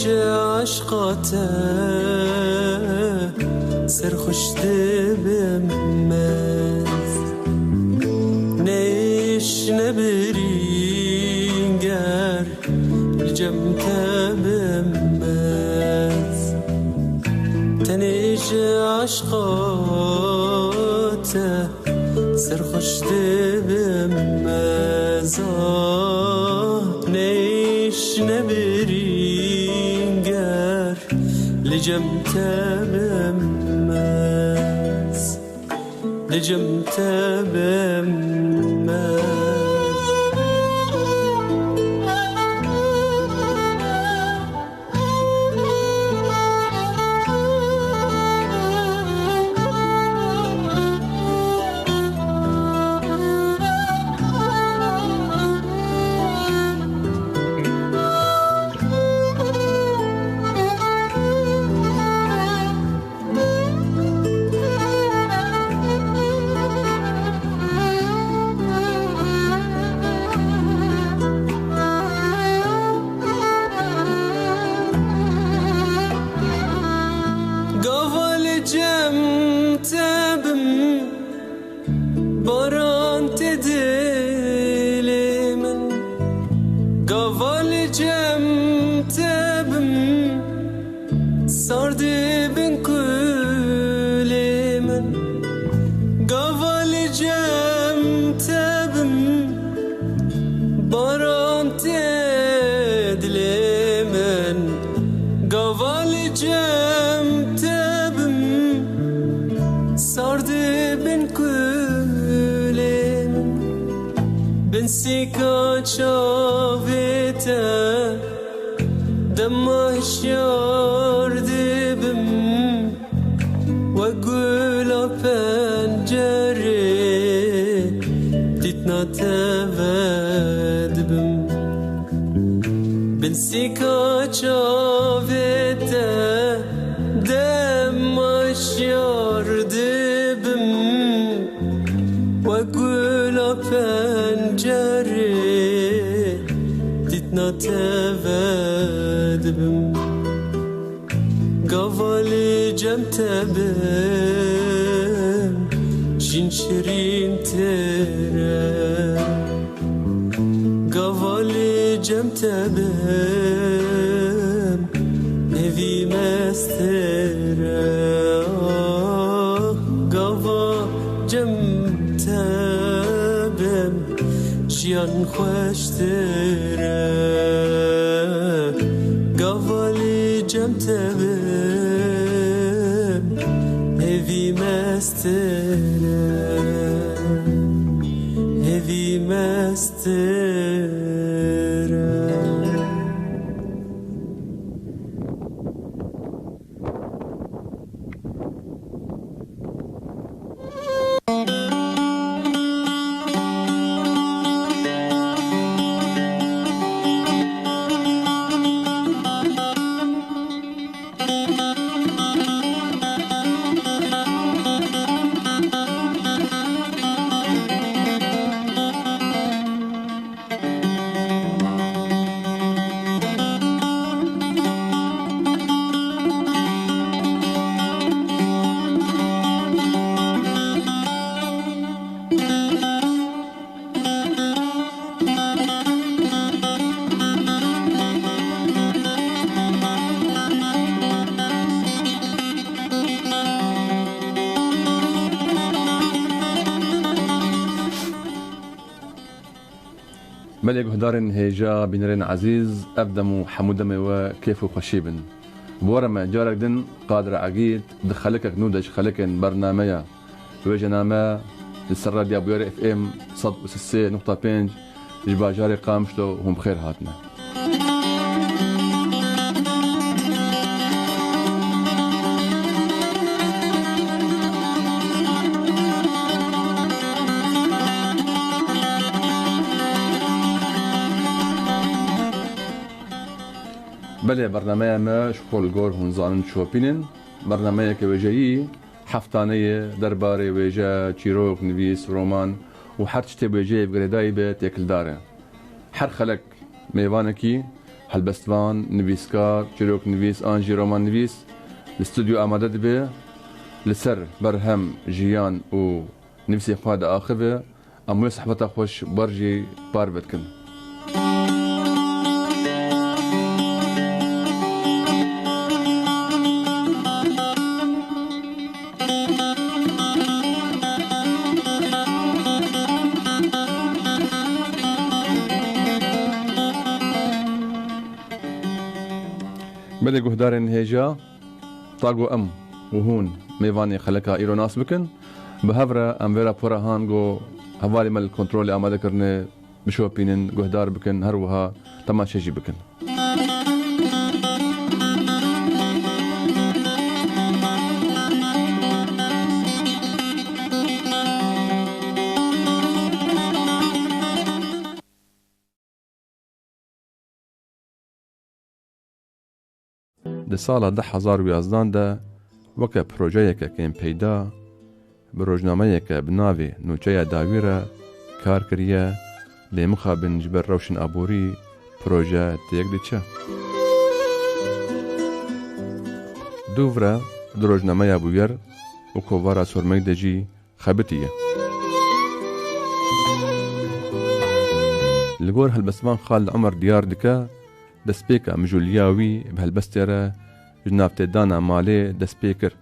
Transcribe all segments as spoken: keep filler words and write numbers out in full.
Ji eşqa te serxweş dibim ez. Neyş nebirîn ger li cem te bim ez. Tenê ji eşqa te serxweş dibim ez, ah, neyş nebirîn ger li cem te bim ez, li cem te bim ez. Gava li cem te bim, baran tê dilê min. Gava li cem te bim, sar dibin kulê min. Gava li cem te bim, baran tê dilê min. Gava li cem te bim, sar dibin kulê min. Bin sîka çavê te dema hişyar dibim, wek gula pencerê dîtina te vedibim. Bin sîka çavê te dema hişyar dibim, wek gula pencerê dîtina te vedibim. Gava li cem te bim, jîn şirîntir e. Gava li cem te bim, hêvî mestir e. Ah, gava cem te bim, jiyan xweştir e. Gava li cem te bim, hêvî mestir e. Hêvî mestir e. Belê guhdarên hêja, bînerên ezîz, ev dem û hemû demê we kêf û xweşî bin. Bi we re me carek din Qadir Egîd di xelikek nû de ji xelekên bernameya Wêjename li ser Radya Bûyerê F M sed û sê nokta pênc ji bajarê Qamişlo hûn bi xêr hatine. Belê, bernameya me ji xwe li gor hûn zanin çi şopînin. Bernameyeke wêjeyî heftaneyê derbarê wêje, çîrok, nivîs, roman û her tiştê wêjeyê bi girêdayî be têkildar e. Her xelek mêvanekî Helbestvan, nivîskar, çîroknivîs an jî romannivîs li stûdyo amade dibe, li ser berhem, jiyan û nivîsên xwe diaxive. Em wê sehbeta xweş ber jî parve dikin. Belê guhdarên hêja, ta ku em û hûn mêvanê xeleka îro nas bikin, bi hev re em vê rapora han ku hevalê me li kontrolê amade kirine bişopînin, guhdar bikin, her wiha temaşe jî bikin. Di sala du hezar û yazdan de weke projeyeke kêmpeyda, bi rojnameyeke bi navê Nûçeya Dawî re kar kiriye, lê mixabin ji ber rewşên aborî proje têk diçe. Dûv re di rojnameya Bûyer û kovara Sormeyî de jî xebitiye. Li gor helbestvan Xalid Omer diyar dike, destpêka mijûliya wî bi helbestê re ji navtêdana malê dest pê kir.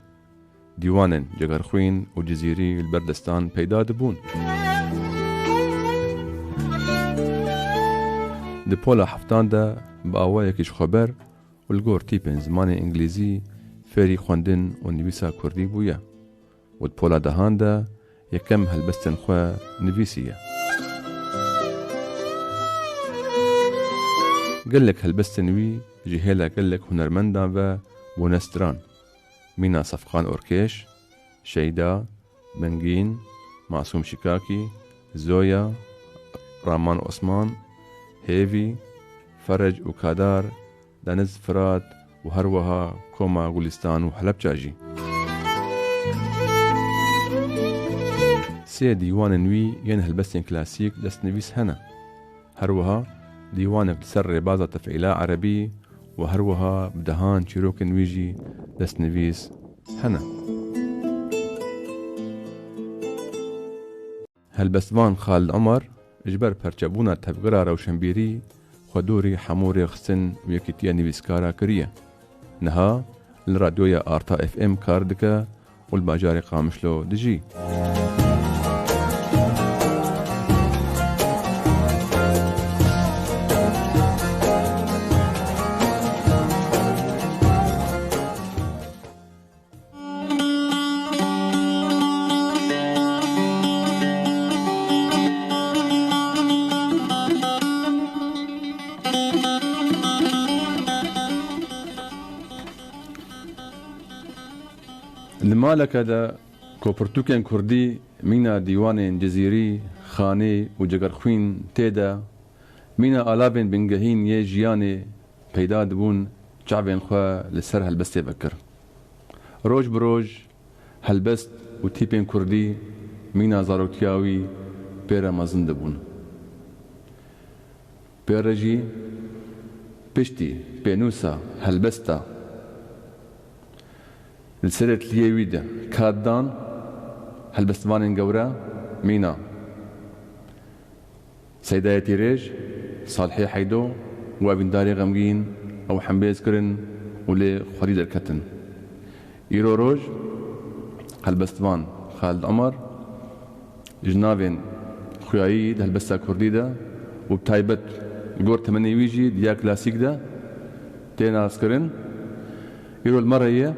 Dîwanên Cegerxwîn û Cizîrî li ber destan peyda dibûn. Di pola heftan de bi awayekî jixweber û li gor tîpên zimanê îngilîzî fêrî xwendin û nivîsa kurdî bûye û di pola dehan de yekem helbestên xwe nivîsiye. Gelek helbestên wî ji hêla gelek hunermendan ve bûne stran. Mîna Sefqan Orkêş, Şeyda, Bingîn, Masûm Şikakî, Zoya, Raman Osman, Hêvî, Ferec û Kadar, Deniz Firat û her wiha Koma Gulîstan û Helebça jî. Sê dîwanên wî yên helbestên klasîk destnivîs hene. Her wiha dîwanek li ser rêbaza tefîla erebî û her wiha bi dehan çîrokên wî jî destnivîs hene. Helbestvan Xalid Omer ji ber perçebûna tevgera rewşenbîrî xwe dorî hemû rêxistin û yekîtiya nivîskara kiriye. Niha li radyoya Arta F M kar dike û li bajarê Qamişlo dijî. Li maleke de ku pirtûkên kurdî mîna dîwanên Cizîrî, Xanî û Cegerxwîn tê de, mîna alavên bingehîn yê jiyanê peyda dibûn, çavên xwe li ser helbestê vekir. Roj bi roj helbest û tîpên kurdî mîna zarotiya wî pê re mezin dibûn. Pê re jî piştî pênûsa helbesta li serê tiliyê wî de kat dan, helbestvanên gewre mîna Seydayê Tîrêj, Salihê Heydo û Evîndarê Xemgîn ew hembêz kirin û lê xwedî derketin. Îro roj helbestvan Xalid Omer ji navên xuyayî di helbesta kurdî de û bi taybet li gor temenê wî jî di ya klasîk de tê naskirin. Îro li me re ye,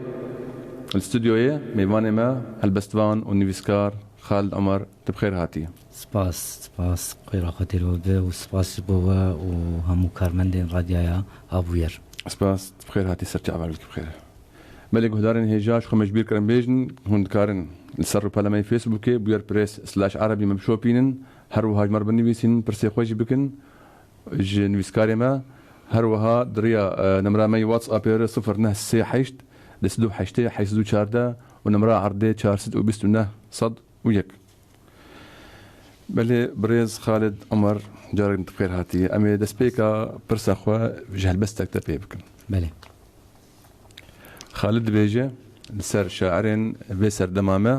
li stûdyoyê mêvanê me helbestvan û nivîskar Xalid Omer, tu bi xêr hatî. Spas, spas, xêra xwe tê li we be û spas ji bo we û hemû karmendên radyaya Abûyer. Spas, tu bi xêr hatî ser çavan, tu bi xêr. Belê guhdarên hêja, ji xwe me ji bîr kirin bêjin, hûn dikarin li ser rûpela me yê Facebookê, Bûyer Press slash Erebî me bişopînin, her wiha ji me re binivîsîn, pirsê xwe jî bikin ji nivîskarê me, her wiha di riya, e, nemra me yê WhatsAppê re sifir neh sê heşt, du sed û heştê, heşt sed û çardeh û nemra erdê çar sed û bîst û neh sed û yek. Belê, birêz Xalid Omer, carek din xêr hatiye. Em ê destpêka pirsa xwe ji helbestek te pê bikin. Belê. Xalid dibêje, li ser şairên vê serdema me,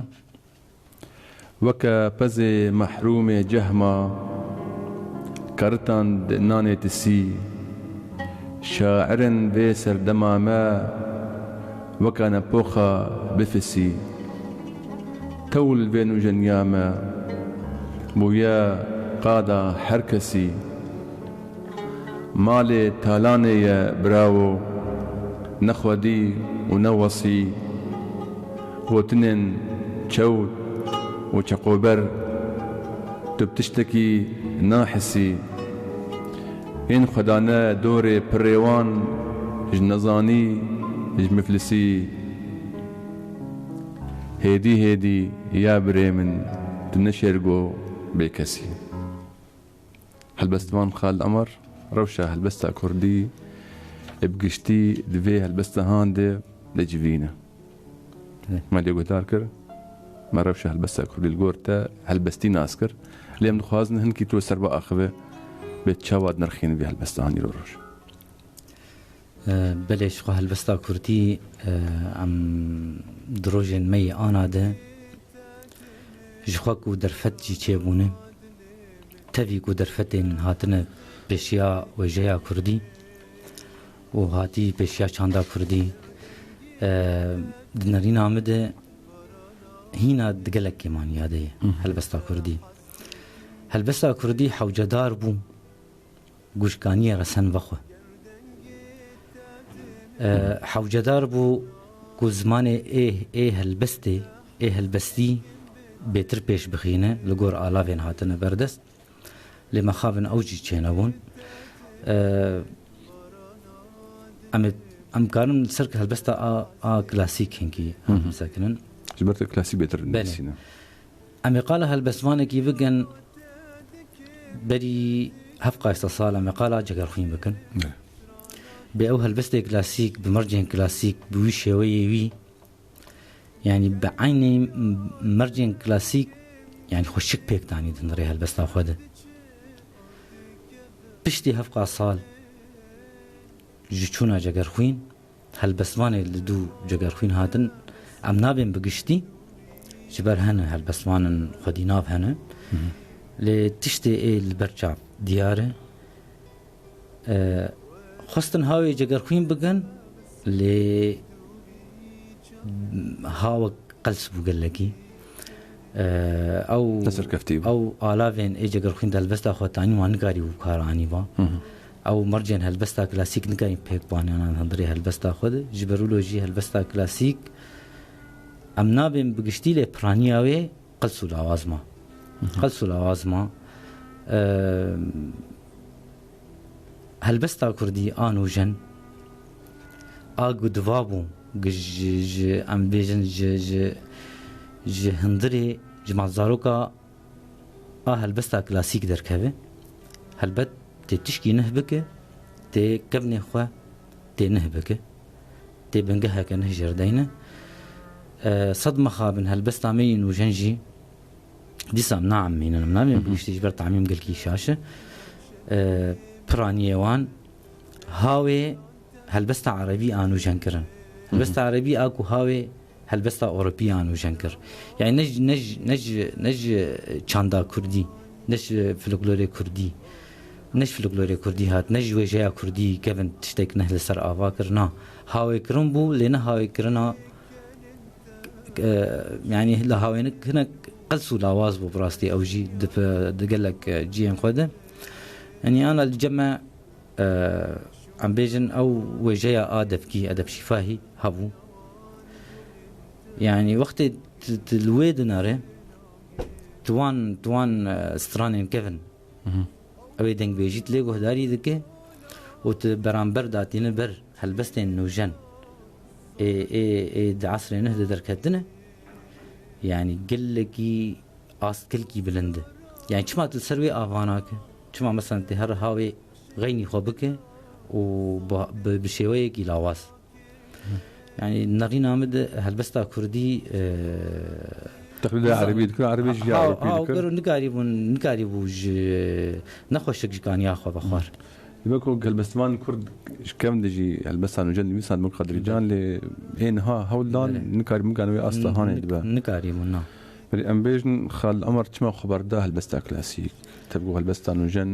weke pezê mehrûmê cehma, karitan di nanê tisî, şairên vê serdema me, weke nepoxa bifisî. Tewl vê nûjeniya me bûye qada her kesî. Malê talanê ye birawo, ne xwedî û ne wesî. Gotinên çewt û çeqober, tu bi tiştekî nahisî. Hîn xwedane dorê pirê wan, ji nezanî, ji miflisî. Hêdî hêdî ya birê min, tu ne şêrgo bêkesî. Helbestvan Xalid Omer, rewşa helbesta kurdî, ê bi giştî di vê helbesta han de, de civî ne. Evet. Me lê guhdar kir, me rewşa helbesta kurdî li gor te helbestî nas kir. Lê em dixwazin hinkî tu li ser biaxive, bê çawa dinirxînin vê helbesta han îro roj. E, belê, ji xwe helbesta kurdî, e, em di rojên me yê ana de ji xwe ku derfet jî çêbûne, tevî ku derfetên hatine pêşiya wêjeya kurdî û hatî pêşiya çanda kurdî, e, di nerîna min de hîna di gelek kêmaniya de ye. Hı hı. Helbesta kurdî. Helbesta kurdî hewcedar bû. Guşkaniyê resen vexwe. E, hewcedar bû ku zimanê ê, ê helbestê, ê helbestî bêtir pêş bixîne, li gor alavên hatine berdest. Lê mexabin ew jî çênebûn. E, em ê, em karin li ser helbesta a, a klasîk hinkî Hı hı. qise kirin. Ji ber te klasîk bêtir Belê. nivîsîne. Em ê qala helbestvanekî bikin, berî hevqaşta sal em ê qala Cegerxwîn bikin. Belê. Bê ew helbestê klasîk, bi mercên klasîk, bi wî şêweyê wî, yanî bi eynî mercên klasîk, yanî xweşik pêk danî di hundirê helbesta xwe de. Piştî hevqa sal ji çûna Cegerxwîn, helbestvanê li dû Cegerxwîn hatin, em nabên bi giştî, ji ber hene helbestvanên xwedî nav hene. Hı hı. Lê tiştê ê li ber çav diyar e. E, xwestin hawê Cegerxwîn bikin, lê hawek qels bû gelekî. E, ew, Ne serkeftî bû. ew alavên ê Cegerxwîn di helbesta xwe tanî wan nikarî û kar anî va. Hı hı. Ew mercên helbesta klasîk nikarî pêk banî anan hundirê helbesta xwe de. Ji ber wilo jî helbesta klasîk em nabên bi giştî lê piraniya wê qels û lawaz ma. Hı hı. Qels û lawaz ma. Eee, helbesta kurdî a nûjen a ku diva bû, ji, ji, em bêjin ji, ji, ji hundirê, ji malzaroka a helbesta klasîk derkeve. Helbet tê tişkî nih bike, tê kevnê xwe tê nih bike. Tê bingeheke nih jêr deyne. E, sed mexabin helbesta me yî nûjen jî dîsa em naemînin, em nabên Hı hı. bi giştî ji ber tamîm gelkî şaş e. E, piraniyê wan hawê helbesta erebî a nûjen kirin. Hı hı. Helbesta erebî a ku hawê helbesta Ewropî a nûjen kir. Yani ne ji, ne ji, ne ji, ne ji çanda kurdî, ne ji folklorê kurdî, ne ji folklorê kurdî hat, ne ji wêjeya kurdî kevin tiştek neh li ser ava kir. Na, hawêkirin bû, lê ne hawêkirina, e, yani li hawêkirin qels û lawaz bû bi rastî ew jî di pe-, di gelek, e, ciyên xwe de. Yani ana li cem me, e, em bêjin ew wêjeya a devkî, edeb şîfahî hebû. Yani wextê tu, tu li wê dinere, tu wan, tu wan, e, stranên kevin. Mhm. Ew ê dengbêjî tu lê guhdarî dike û tu beramber datîne ber helbestên nûjen ê, ê, ê di esrê neh de derketine. Yani gelekî ast gelkî bilind e. Yani çima tu li ser wê ava nake? Çima mesela tê her hawê xeynî xwe bike û bi, bi, bi şêweyekî lawaz? Yani nerîna min de helbesta kurdî, e, Teqlîda erebî dikir, erebî jî ya Ha, ewropî ha, dikir. Gero nikarîbûn, nikarîbû ji nexweşik ji kaniya xwe vexwar. Dibe ku helbestvan kurd ji kevn de jî helbesta nûjen nivîsan, dibe Qadrî Can, lê ê niha hewl dan Belê. nikarîbûn, kan wê asta N-, hanê nik-, dibe. nikarîbûn, na. Belê, em bêjin Xalid Omer çima xwe berda helbesta klasîk? Tevgo helbesta nûjen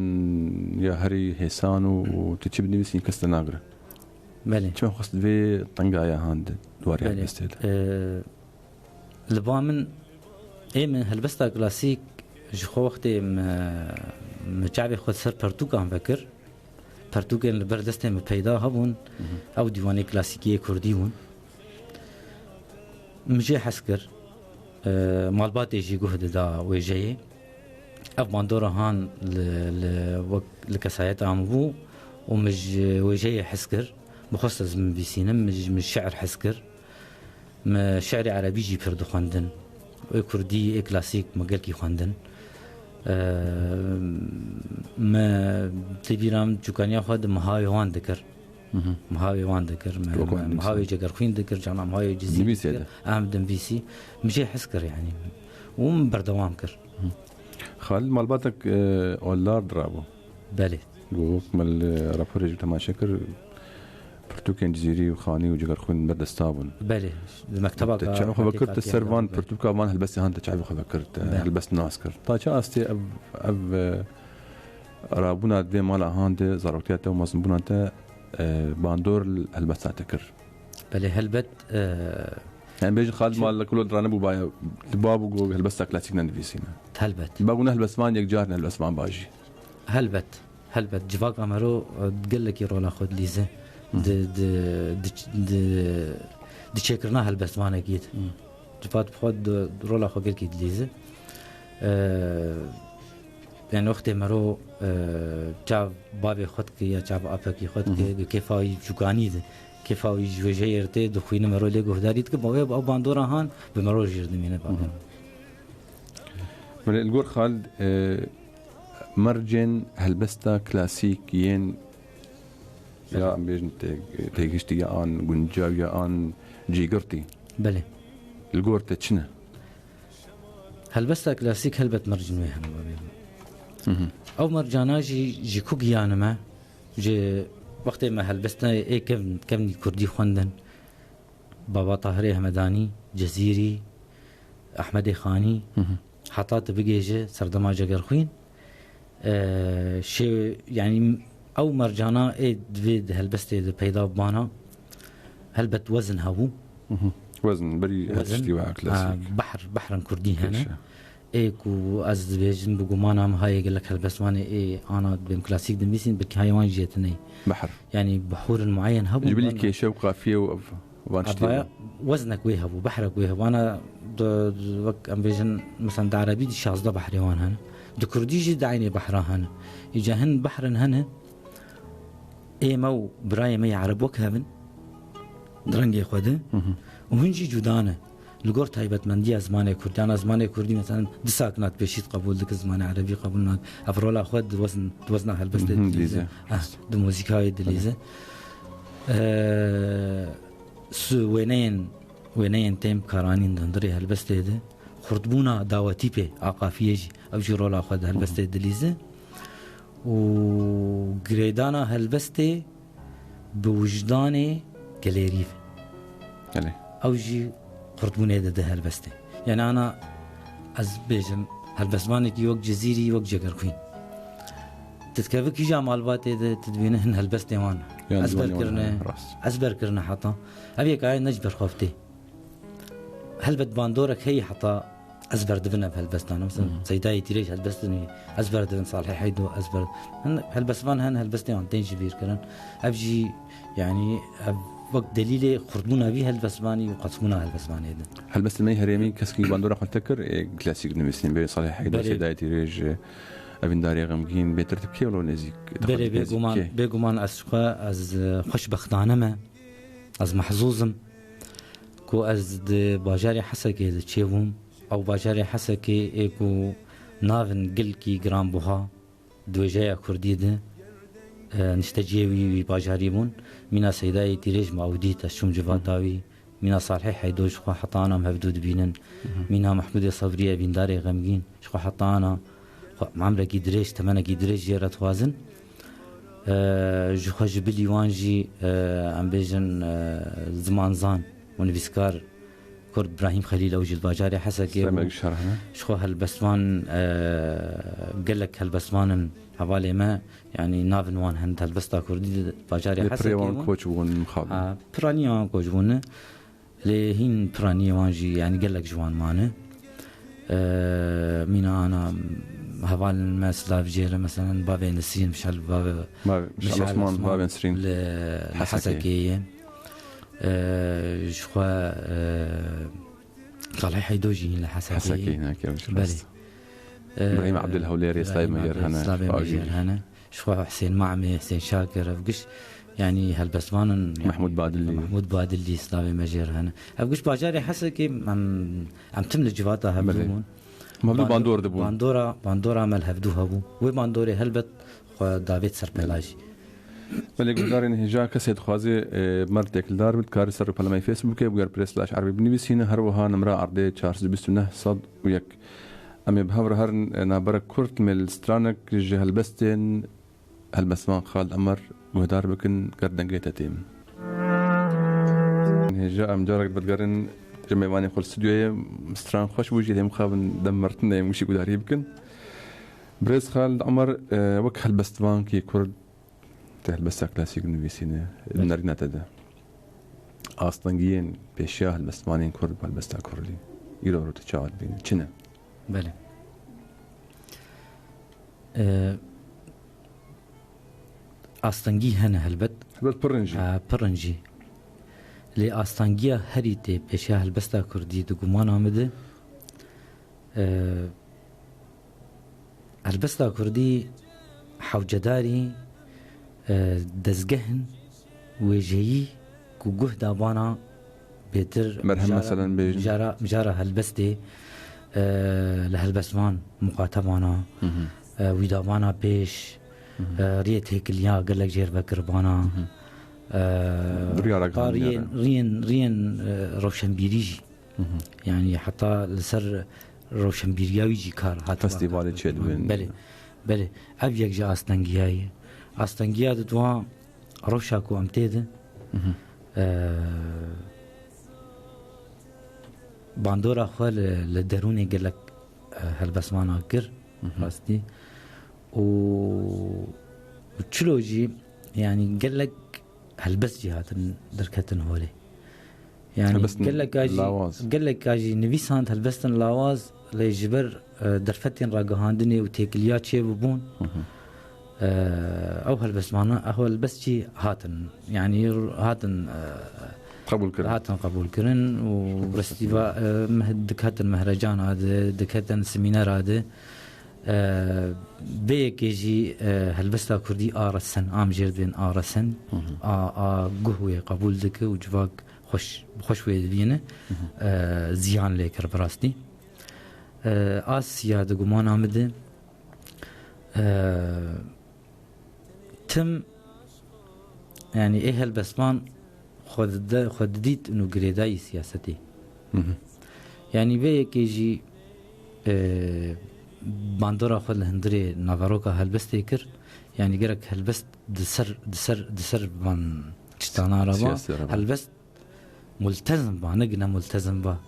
ya herî hêsan û, û tu çi binivîsî kes te nagire. Belê. Çima xwest vê tengaya han de, di warê Belê. helbestê de? Ee, Li ba min, ê min helbesta klasîk ji xwe wextê me, me çavê xwe ser pertûkan vekir, pertûkên li ber destê me peyda hebûn, Mhm. ew dîwanê klasîkî yê kurdî bûn. Min jê hez kir, e, malbatê jî guh dida wêjeyê. Ev bandora han li, li, wek, li kesayeta min bû û min ji wêjeyê hez kir. Min xwest ez binivîsînim, min ji, min şi'r hez kir. Me şi'rê erebî jî pir dixwendin. Ê kurdî, ê klasîk me gelkî xwendin. Eee, me tê bîra min çûkaniya xwe di mihawê wan dikir. Mhm. Mihawê wan dikir. Me, Wek wan me dikir. mihawê Cegerxwîn dikir, cana mihawê Cizîrî Nivîsê dikir. de. Em dinivîsî. Min jê hez kir, yanî. Û min berdewam kir. Xalid malbatek, e, oldar dirabû. Belê. Got, me li raporê jî temaşe kir, pirtûkên Cizîrî û Xanî û Cegerxwîn berdesta bûn. Belê, li mekteba Te ka çawa xwe vekir te ser van pirtûka van helbestê han te çawa xwe vekir te Belê. helbest nas kir. Ta çi astê ev, ev, e, rabûna di vê mala han de zaroktiya te û mezinbûna te, e, bandor li helbesta te kir? Belê, helbet, e, Em bêjin Xalid Çi? Mal li kulo diranibû baye, li ba bû ku helbesta klasîk nenivîsîne. Helbet. Ba bû ne helbestvan yekcar ne helbestvan bajî. Helbet, helbet. Civaka mero, e, gelekî rola xwe dilîze. Hı. Di, di, di, di, di çêkirina helbestvanekî de. Hı. Civat bi xwe di, di rola xwe gelkî dilîze. E, yani wextê mero, e, çav bavê xwe dike ya çav apekî xwe dike, Hı hı. di kêfa wî çûkanî de, kêfa wî ji wêjeyê re tê, dixwîne mero lê guhdarî dike, ma wê ew bandora han bi mero jî re dimîne Hı hı. baver. Belê, li gor Xalid, e, mercên helbesta klasîk yên ya em bêjin tê-, têgihiştî ya an guncav ya an cîgirtî. Belê. Li gor te çi ne? Helbesta klasîk helbet mercên wê hene, babê min. Hı hı. Ew mercana jî ji ku giyanime, ji wextê me helbesta ê kevn-, kevnî kurdî xwendin, Baba Tahirê Hemedanî, Cezîrî, Ehmedê Xanî, Hı hı. heta tu bigêje serdema Cegerxwîn, e, şê-, yanî ew mercana ê divê di helbestê de peyda bibana, helbet wezin hebû. Hı hı. Wezin, berî Wezin, her tiştî were klasîk. ha, behr, behrin kurdî hene. Kêşe. Ê ku ez dibêjim bi gumana min hayê gelek helbestvanê ê ana dibêm klasîk dinivîsîn, belkî hayê wan jî yê tune ye. Behr. Yanî bihûrin mueyen hebûn, Ji bilî bana kêşe û qafiyê û ev, van tiştê Evaya hebûn. weznek wê hebû, behrek wê hebû. Ana di, di, wek em bêjin, mesela di erebî di şazdeh behrê wan hene. Di kurdî jî di eynê behra hene. Îca hin behrin hene, ê me û birayê me yê ereb wek hev in, di rengê xwe de. Hı hı. Û hin jî cuda ne. Li gor taybetmendiya zimanê kurdî, ana zimanê kurdî, mesela, di sakna pêşî qebûl dike, zimanê erebî qebûl nake. Ev rola xwe di wezn-, di wezna helbestê Mhm, dilîze. dilîze. Ah, di muzîka wê dilîze. Eee, su-, wêneyên, wêneyên tên bi kar anîn di hundirê helbestê de. Xurtbûna dawetî pê, a qafiyê jî, ew jî rola xwe di helbestê Mhm. dilîze. Û girêdana helbestê bi wijdanê gelêrî ve. Belê. Ew jî xurtbûnê dide helbestê. Yani ana ez bêjim, helbestvanekî wek Cizîrî, wek Cegerxwîn. Tu dikeve kîja malbatê de, tu dibîne hin helbestê wan. Yan ezber zimanê wan kirine, hene, rast. Ezber kirine heta. Ev yek aye ne ji ber xwe tê. Helbet bandorek heye heta ezber dibin ev helbestan. Mesela Mhm. Seydayê Tîrêj helbestin ezber dibin, Salihê Heydo ezber. Hin helbestvan hene, helbestê wan tên ji bîr kirin. Ev jî, yani, ev wek delîlê xurtbûna vî helbestvanî û qetbûna helbestvanê din. Helbestên me herêmî keskî bandora xwe te kir, ê klasîk nivîsîn, bê Salihê Heydo, Belê. Seydayê Tîrêj, Evîndarê Xemgîn, bêtir tu kê wilo nêzîk? Belê, Kê? bêguman, bêguman ez xwe, ez, e, xweşbextane me. Ez mehzûz im ku ez di bajarê Hesekê de çêbûm. Ew bajarê Hesekê ê ku navin gilkî giranbuha di wêjeya kurdî de, e, nişteciyê wî, wî bajarî bûn. Mîna Seydayê Tîrêj me ew dît, ez çûm civata wî, Mîna Salihê Heydo ji xwe heta ana em hevdû dibînin. Mîna Mehmûdê Sebrî evîndarê xemgîn ji xwe heta ana xwe emrekî dirêj, temenekî dirêj jê re dixwazin. E, ji xwe ji bilî wan jî, e, em bêjin, e, zimanzan û nivîskar Kurd Brahîm Xelîl, ew jî li bajarê Hesekê bû. Ji xwe helbestvan, e, gelek helbestvan in hevalê me, yanî navên wan hene di helbesta kurdî de bajarê Hesekê bûn. Lê pirê wan koç bûn mixabin. Ha, piraniya wan koç bûne. Lê hîn piraniyê wan jî, yanî gelek ji wan mane. Eee, mîna ana hevalên me silav jê re, meselen, bavê Nesrîn, Mişal, bavê Bavê Mişal Mişal Osman, Osman bavê Nesrîn. Li, li Hesekê. Hesekê ye. Eee, ji xwe, eee, Salih Heydo jî hîn li Hesekê ye. Hesekê hîn, heke, belê. Eee, İbrahim Abdülhewlêrê, İbrahim slavê me jê re hene. Slavê me jê re hene. Ji xwe Husên Mamê, Husên Şakir, ev giş, yanî helbestvan in, yanî Mehmûd Badilî. Mehmûd Badilî, slavê me jê re hene. Ev giş bajarê Hesekê em, em tim li civata hevdû bûn. Belê. Me hevdû bandor dibûn. Bandora, bandora me li hevdû hebû. Wê bandorê helbet xwe davêt ser pela jî. Belê, guhdarên hêja, kesê dixwaze, e, mer têkildar bit, karî ser rûpela me yê Facebookê, Bûyer Press slash Erebî binivîsîne, her wiha nimra erdê çar sed û bîst û neh sed û yek. Em ê bi hev re herin, e, navberek kurt, em ê li stranek ji helbestên helbestvan Xalid Emer guhdar bikin, ger dengê te têm. Hêja em carek digerin ji mêvanê xwe li stûdyoyê, stran xweş bû jî, hêm xwe bin dem mertin de em wişî guhdarî bikin. Birêz Xalid Emer, e, wek helbestvankî kurd, te helbesta klasîk nivîsîne, li nerîna te de. Astengiyên pêşiya helbestvanên kurd bi helbesta kurdî, îro rû te çawa dibîne? Çi ne? Belê. E, astengî hene helbet. Helbet pir in jî. E, pir in jî. Lê astengiya herî tê pêşiya helbesta kurdî di gumana min de, e, helbesta kurdî hewcedarî, e, dezgeh in wêjeyî ku guh da vana bêtir. Berhem, mijara, meselen, bêjin. Mijara, mijara helbestê, e, li helbestvan muqatebana, e, wî davana pêş, e, riyê têkiliya gelek jêr vekiribana, e, riyê, riyên, riyên, e, rewşenbîrî jî. Yanî heta li ser rewşenbîriya wî jî kar hat. Festîvalê çêdibin. Belê, belê. Ev yek ji astengiya ye. Astengiya di dua rewşa ku em tê de, e, bandora xwe li, li derûnê gelek, e, helbestvanan kir, rastî. Û, û çilo jî, yanî gelek helbest jî hatin derketin holê. Yanî geleka jî, geleka jî nivîsand helbestin lawaz, lê ji ber, e, derfetên ragihandinê û têkiliya çêbibûn, e, ew helbestmana, ew helbest jî hatin, yanî hatin, e, qebûlkirin. Hatin qebûlkirin û festîva-, e, meh-, diketin mehrecana de, diketin semînera de. E, vê yekê jî, e, helbesta kurdî a resen, a em jêr dibên a resen, a, a guh wê qebûl dike û civak xweş, xweş wê dibîne, e, ziyan lê kir bi rastî. E, a siya di gumana min de, e, tim, yanî ê helbestvan xwe dide-, xwe didît û girêdayî siyasetê. Yanî vê yekê jî, e, bandora xwe li hundirê naveroka helbestê kir. Yanî gerek helbest di ser, di ser, di ser van tiştana re ba. Siyasî re ba. Helbest multezim ba, ne gine multezim ba.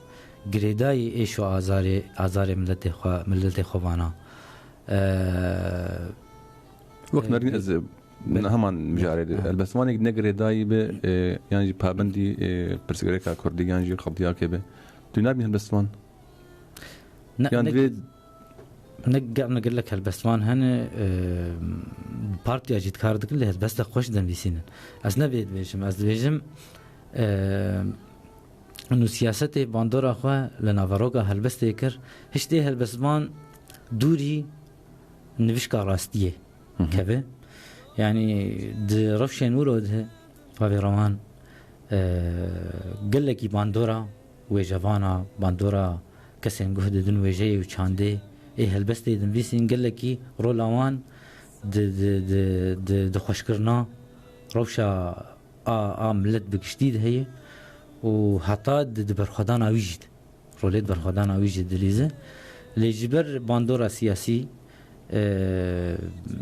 Girêdayî êş û azarê, azarê miletê xwe, miletê xwe vana. Eee, wek nerîn ez, heman mijarê de. Helbestvanek ne girêdayî be, e, yan jî pabendî, e, pirsgirêka kurdî yan jî xebitiyakê be. Tu nabî helbestvan? Ne, yan ne divê Ne ge-, ne gelek helbestvan hene, e, partiya jî dikar dikin, lê helbestek xweş dinivîsînin. Ez ne vê dibêjim, ez dibêjim, e, nû siyasetê bandora xwe li naveroka helbestê kir, hiştê helbestvan dûrî nivişka rastiyê keve. Yanî di rewşên wilo de, bavê Rewan, e, gelekî bandora wêjevana, bandora kesên guh didin wêjeyê û çandê ê helbestê dinivîsîn, gelekî rola wan di, di, di, di, di xweşkirina rewşa a, a milet bi giştî de heye û heta di, di berxwedana wî jî de, rolê di berxwedana wî jî dilîze. Lê ji ber bandora siyasî, e,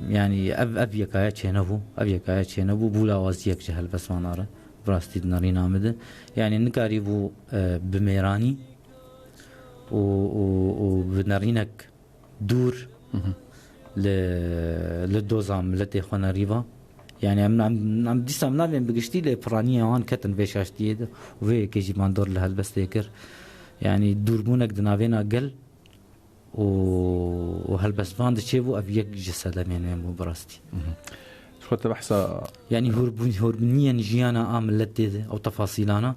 yanî ev, ev yekaya çênebû, ev yekaya çênebû, bû lawaziyek ji helbestvanan re, bi rastî di nerîna min de. Yanî nikarîbû, e, bi mêranî û, û, û bi nerînek dûr li, li doza miletê xwe nerîva. Yani em, em, em dîsa em navên bi giştî lê piraniyê wan ketin vê şaştiyê de û vê yekê jî bandor li helbestê kir. Yani dûrbûnek di navêna gel û, û helbestvan de çêbû, ev yek ji sedemên wê bû bi rastî. Ji xwe te behsa Yani hûrbûn-, hûrbûniyên jiyana a miletê de ew tefasîlana,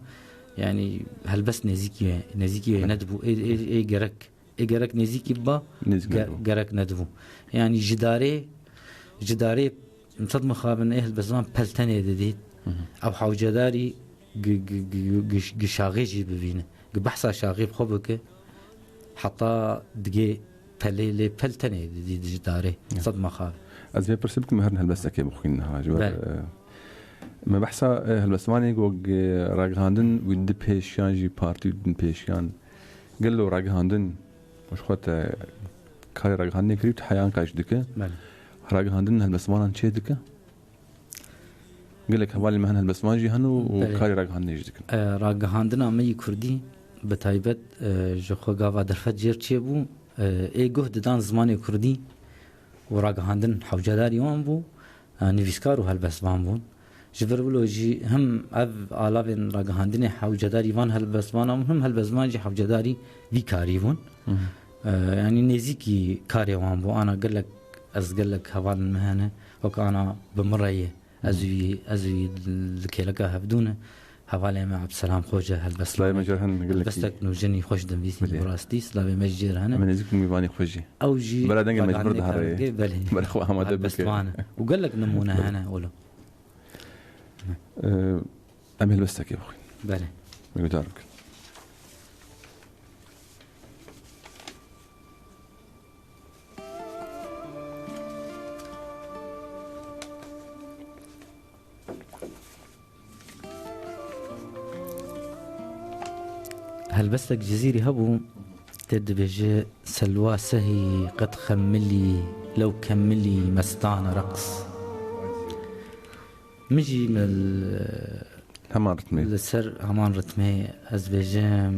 yani helbest nêzîkî wê, nêzîkî wê nedibû. Ê, ê, ê gerek Ê gerek nêzîkî biba, Nêzîk ge-, nedibû. gerek nedibû. Yani ji darê, ji darê sed mixabin ê helbestvan peltenê didît. Ew hewcedarî gi-, gi-, gi-, gi-, gi şaxê jî bibîne. Gi behsa şaxê bi xwe bike, heta digê pelê lê peltenê didît ji darê. Ya. Sed mixabin. Ez vê pirsê bikim, herin helbestekê bixwînin niha. Ji ber, Belê. e, me behsa, e, helbestvanê got, e, ragihandin wî di pêşiyan jî partî din pêşiyan. Gelo ragihandin, ji xwe te karê ragihandinê kirî, tu heyan qeş dike. Belê. Ragihandin helbestvanan çê dike. Gelek hevalên me hin helbestvan jî hene û, û Belê. karê ragihandinê jî dikin. E, ragihandina me yî kurdî, bi taybet, e, ji xwe gava derfet jêr çêbû, e, ê guh didan zimanê kurdî û ragihandin hewcedarî wan bû. e, nivîskar û helbestvan bûn. Ji vir wilo jî him ev alavên ragihandinê hewcedarî van helbestvanan bûn, him helbestvan jî hewcedarî vî karî bûn. Hı hı. E, yanî nêzîkî karê wan bû. Ana gelek, ez gelek hevalên me hene, wek ana bi min re ye. Ez Hı. wî, ez wî li kêleka hevdû ne. Hevalê me Ebdselam Xoce helbestvan. Slavê me jêr hene, gelekî. Helbestek nûjenî xweş dinivîsî Belê. bi rastî. Slavê me jî jêr hene. Em nêzîk bûn mêvanê xwe jî. Ew jî Bira dengê mecbur ragihandinê dihere. karê, belê. Bira xwe amade bike. Helbestvan e. Û gelek nimûne Belê. hene, wilo. Ee, em helbestekê bixwîn. Belê. Me guhdar bikin. Helbestek Cizîrî hebû, tê dibêje: "Selwa sehî qet xemilî, lew kemilî mestane reqs." Min jî me l-, Heman ritmê. li ser heman ritmê ez dibêjim: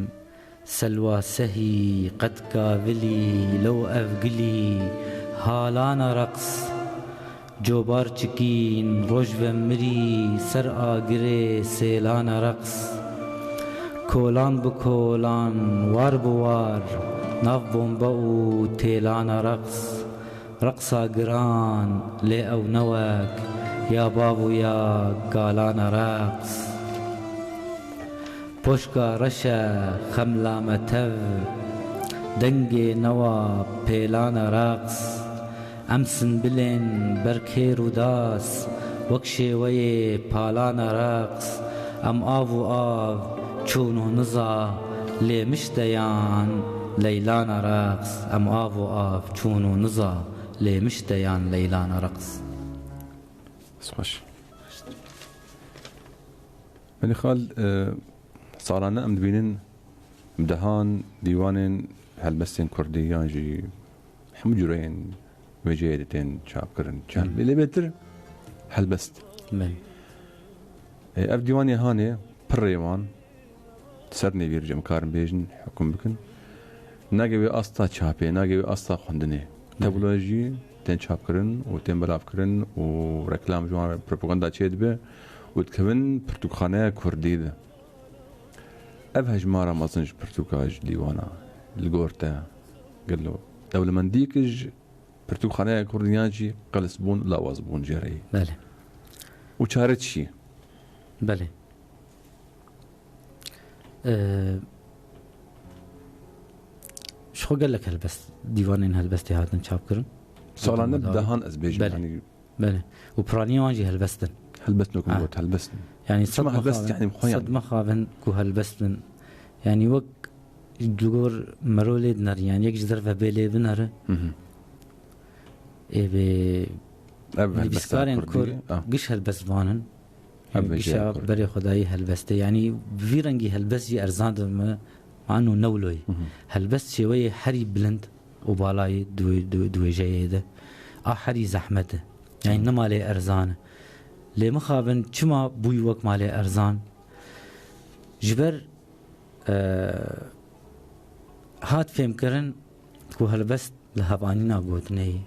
"Selwa sehî qet kavilî, lew ev gilî halane reqs." Cobar çikîn roj ve mirî, ser agirê sêlane reqs. Kolan bi kolan, war bi war, nav bombe û têlane reqs. Reqsa giran, lê ew ne wek ya bav û ya kalane reqs. Poşka reşe xemla me tev, dengê newa pêlane reqs. Em sinbilên ber kêr û das, wek şêweyê palane reqs. Em av û av, çûn û niza, lê mişteyan leylane reqs. Em av û av, çûn û niza, lê mişteyan leylane reqs. Xweş. Belê xal, e, salane em dibînin bi dehan dîwanên helbestên kurdî yan jî hemû cûreyên wê cihê de tên çapkirin. Çend Hı. bê lê bêtir helbest. Belê. E, ev dîwanê hanê pirê wan ser nêvîr cem karin bêjin, hukm bikin. Nagê wê asta çapê, nagê wê asta xwendinê. Belê. Tabloyê jî tên çapkirin û tên belavkirin û reklam ji wan re propaganda çêdibe û dikevin pirtûkxaneya kurdî de. Ev hejmara mezin ji pirtûka ji dîwana li gor te gelo dewlemendiyek ji pirtûkxaneya kurdî yan jî qelisbûn, lawazbûn jê re ye. Belê. Û çare çi ye? Belê. Ee, ji xwe gelek helbest, dîwanên helbestê hatin çapkirin. Salane bi Hatin dehan ez bêjim, Belê. yanî Belê. Û piraniya wan jî helbest in. Helbest nokim Ha. got, helbest in. Yani Çima sed helbest mexabin, yani xwe sed yani? mexabin ku helbest bin. Yani wek li gor mero lê dinerin, yani yek ji derve bê lê binere. Hı hı. Ê bê Ev helbesta nivîskarên kurdî, kur ah. giş helbest vanin. Ev gişa vêjeya kurdî. Berê xwedayî helbestê. Yanî vî rengî helbest jî erzan dibe me, anu ne wilo ye. Helbest şêweyê herî bilind û balayê di wê, di, di wêjeyê de. A herî zehmet e. Yanî ne malê erzan e. Lê mixabin çima bûyî wek malê erzan? Ji ber, e, hat fêmkirin ku helbest li hevanîna gotinê ye.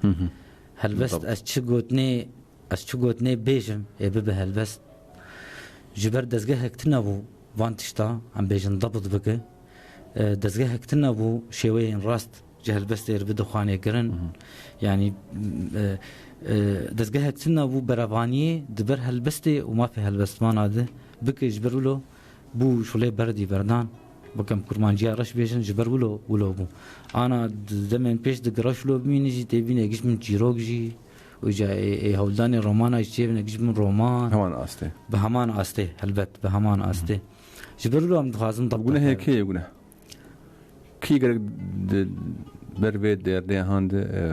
Helbest, ez çi gotinê, ez çi gotinê bêjim, ê bibe helbest. Ji ber dezgehek tune bû van tişta, em bêjin, debt bike. E, dezgehek tune bû şêweyên rast ji helbestê re bide xwanê kirin. Yanî, e, e, dezgehek tune bû berevaniyê di ber helbestê û mafê helbestmana de bike, ji ber wilo bû şulê berdî berdan. Wek em kurmanciya reş bêjin, ji ber wilo, wilo bû. Ana di demên pêş di giraş wilo bimînin jî tê bîne giş min çîrok jî. Û ca ê, ê hewldanê romana jî çêbine giş min roman. Heman astê. Bi heman astê, helbet, bi heman astê. Ji ber wilo em dixwazin debta Gunehê kê ye guneh? Kî gerek di ber vê derdê han de, e,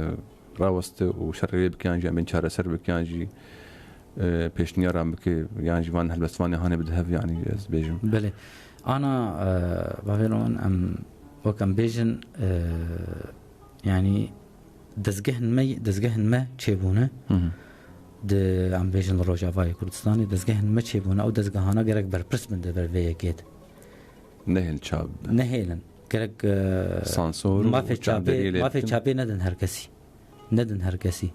raweste û şerê wê bikiyan jî, em bên çareser bikiyan jî, e, pêşniyaran bike, yan jî van helbestvanê hanê bide hev, yanî ez bêjim. Belê. Ana, e, bavê Roman, em, wek em bêjin, e, yanî dezgehên me, dezgehên me çêbûne. Di, em bêjin, li Rojavayê Kurdistanê dezgehên me çêbûne. Ew dezgehana gerek berpirs bin di ber vê yekê de. Nehêl çap. Nehêlin. Gerek, e, Sansor û mafê çapê, çavdêriyê lê mafê bikin. Çapê nedin her kesî. Nedin her kesî.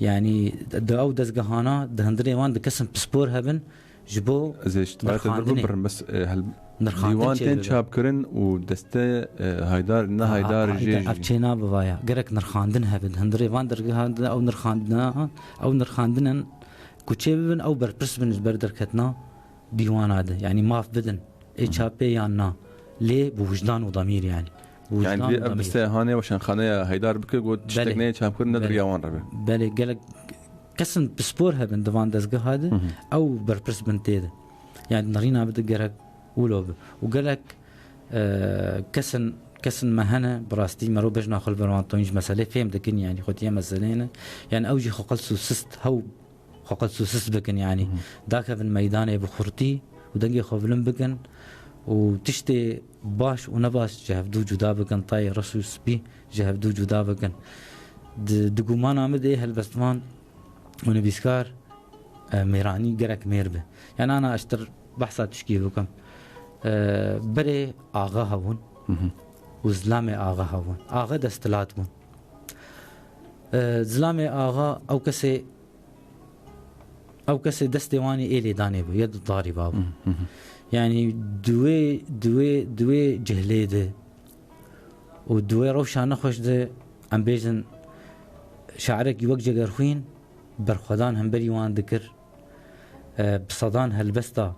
Yanî di ew dezgehana di hundirê wan di kesin pispor hebin ji bo Ez ê ji te nirxandinê. Birim, bes, e, hel-, Nirxandin dîwan tên çêbibe. Çapkirin û deste, e, haydar, ne Ha, haydar ha, jê ev jî. Çê nabe vaya. Gerek nirxandin hebe. Di hundirê van dergehan de ew nirxandina, ew nirxandinin ku çêbibin, ew berpirs bin ji ber derketina dîwana de. Yanî maf bidin. Ê çapê yan na. Lê bi wijdan û damîr yanî. Bi wijdan Yani û bir damîr. Biste hanê weşanxaneya Heydar bike got tiştek Belê. Neyê çapkirin ne Belê. Diriya wan re be. Belê, gelek kesin pispor hebin di van dezgeha de, ew berpirs bin tê de. Yani nerîna bide gerek wilo be. Û gelek, e, kesin, kesin me hene, bi rastî mero bejna xwe li ber wan toyîn ji meselê fêm dikin, yani xwetiye meselê ne. Yani ew jî xwe qels û sist hew xwe qels û sist bikin, yanî dakevin meydanê bi xurtî û dengê xwe bilind bikin û tiştê baş û ne baş ji hevdû cuda bikin, tayê reş û spî ji hevdû cuda bikin. Di, di gumana min de ê helbestvan û nivîskar, e, mêranî gerek mêr be. Yani ana ez ji te re behsa tişkî bikim. E, berê axa hebûn û zilamê axa hebûn. Axa desthilat bûn. E, zilamê axa ew kesê Ew kesê destê wan ê lêdanê bû, ya di darî va bû. Hı hı. Yani di wê, di wê, di wê cehlê de û di wê rewşa nexweş de, em bêjin, şairekî wek Cegerxwîn berxwedan hemberî wan dikir. E, bi sedan helbesta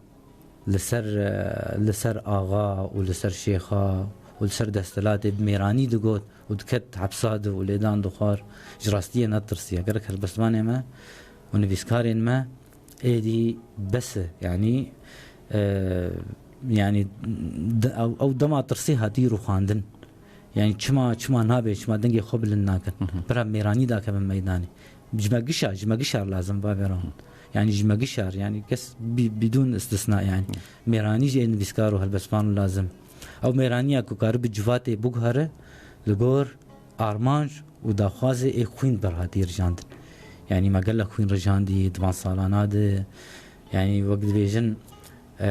li ser, e, li ser axa û li ser şêxa û li ser desthilatê bi mêranî digot û diket hepsa de û lêdan dixwar, ji rastiyê netirsiye. Gerek helbestvanê me û nivîskarên me êdî bes e. Yanî, e, yanî de-, ew, ew dema tirsê hatî rûxandin. Yani çima, çima nabe, çima dengê xwe bilind nakin? Hı hı. Bira mêranî dakevin meydanê. Ji me gişa, ji me gişar lazim, bavê Ram. Hı. Yani ji me gişar, yani kes bi-, bidûn istisna yani. Hı. Mêranî jî ê nivîskar û helbestvan lazim. Ew mêraniya ku karibi civatê biguhere, li gor armanc û daxwazê ê xwîn berhatî rijandin. Yani me gelek xwîn rijandî di van salana de. Yani wek dibêjin, e,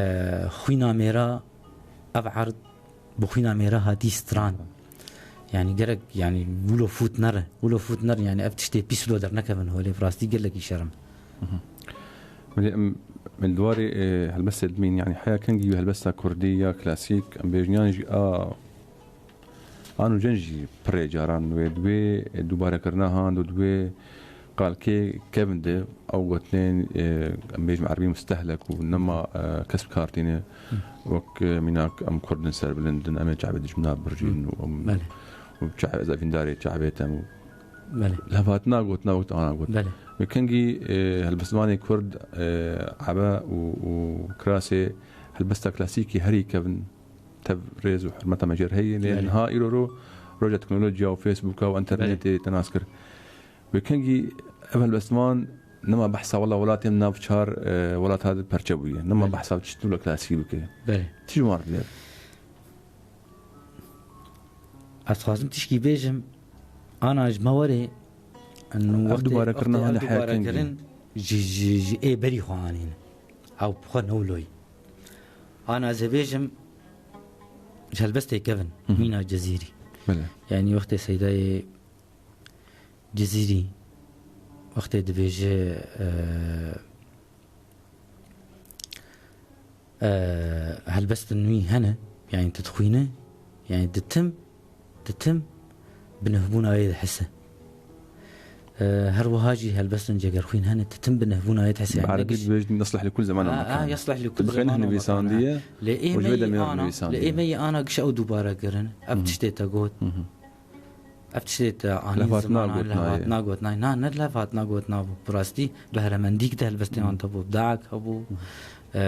xwîna mêra ev erd bi xwîna mêra hatî stran. Yani gerek, yani wilo fût nere. Wilo fût nere, yani ev tiştê pîs lo dernekevin holê. Bi rastî gelekî şerm. Hı hı. Belê em, em li warê, e, helbestê dimîn, yani heya kengî helbesta kurdî ya klasîk, em bêjin yan jî a, a nûjen jî pirê caran wê, di wê, e, dubarekirina han û di wê qalkê kevin de ew gotinên, e, em bêjin erbî mustehlek û nema, e, kesb kar tîne. Hı. Wek, e, mînak em kurd in serbilind in, em ê çavê dijmina birjîn Hı. û em Belê. û çavê ez evîndarê çavê tem û Belê. Levhatina gotina wek ana got. Belê. Wê kengî, e, helbestvanê kurd, e, ebe û, û kirasê helbesta klasîkî herî kevin tev rêz û hurmeta me jê re heye. Lê Belê. Niha îro ro roja teknolojiya û Facebooka û internetê Belê. Te nas kir. Wê kengî ev helbestvan Nema behsa wela welatê min nav çar, e, welata di perçe bûye. Nema Belê. behsa çi tûla klasîkî bike. Belê. Çi ji wan re dinêr? Ez dixwazim tişkî bêjim, ana ji me werê, Ev wextê, dubarekirina wextê hane ev heye kengî. dubarekirin ji, ji, ji ê berî xwe anîn. Ew bi xwe newloyî. Ana ez ê bêjim, ji helbestê kevin, Hı hı. Mîna Cezîrî. Belê. Yanî wextê Seydayê Cizîrî wextê dibêje, e, e, helbestên wî hene, yanî tu dixwîne, yanî di tim, di tim bi nihbûna wê dihise. E, her wiha jî helbestên cegerxwîn hene, di tim bi nihbûna wê dihise. Bi Yanî erebî ne giş- dibêjin, "يصلح لكل زمان ومكان." Ha, ha, يصلح لكل Bi xêr زمان ومكان, nivîsandiye ha. Lê ê û ji me vê yî demê ana, nivîsandiye. lê ê me yî ana giş ew dubare kirin. Ev Hı hı. tiştê te got. Hı hı. Ev tiştê te anî Lef hatina zimanan, gotina lef ye. hatina gotina. Na, ne lef hatina gotina bû. Bi rastî behremendîk de helbestê wan hebû. Dak hebû. E,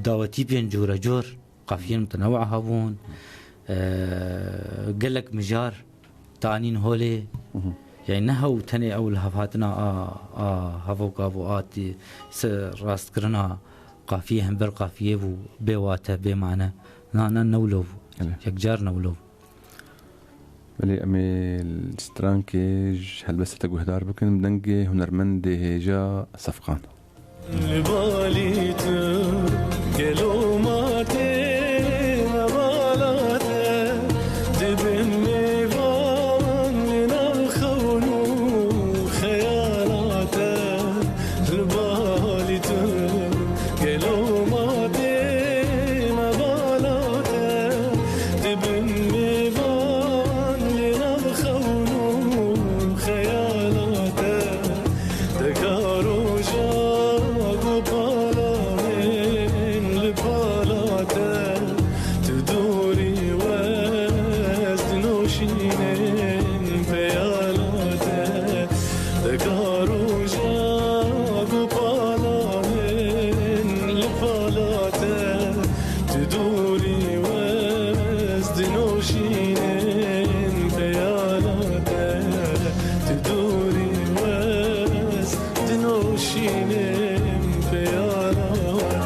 dawetî bên cûre cûr. Qafiyên mutenewa hebûn. E, gelek mijar te anîn holê. Hı hı. Yani ne hew tenê ew lef hatina a, a hevok a bû a tî se rastkirina qafiyê hember qafiyê bû bê wate, bê mane. Na, na, ne wilo bû. Evet. Yekcar ne wilo bû. Belê, em ê li strankê ji helbestê te guhdar bikin, bi dengê hunermendê hêja Sefqan. Li balî tu gelo ma tê me bala te, dibin mêvan li nav xewn û xeyala te. Li balî tu gelo ma tê me bala te, dibin mêvan li nav xewn û xeyala te. Te ka roja ku pala min li pala te, tu dorî west noşînin peyala te. Te ka roja ku pala min li pala te, tu dorî west noşînin peyala te. Tu dorî west dinoşînin peyala te.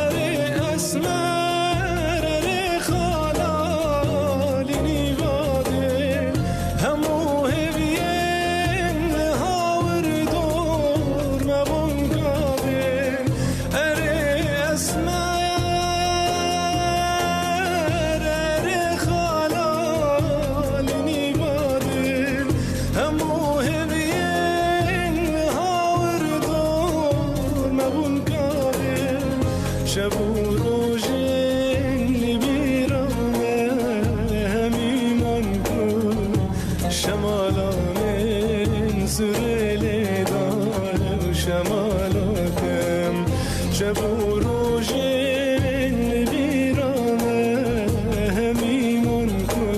Erê esmer, erê xala, li nîvadê, hemû hêviyên li hawir dor me bûn gavên. Erê esmer, erê xala, li nîvadê, hemû hêviyên li hawir dor me bûn gavên. Şev û rojên li bîra me hemî man ku şemala min surê lê daye û şemala te. Şev û rojên li bîra me hemî man ku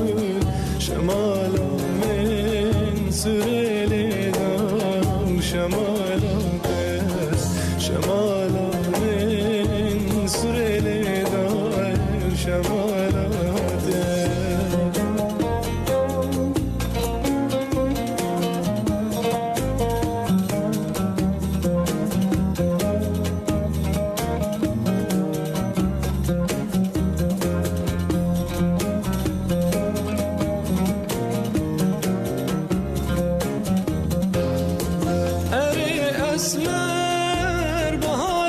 şemala min surê lê da û şemala te. Şemala min surê lê da û şemala te. Erê esmer bahar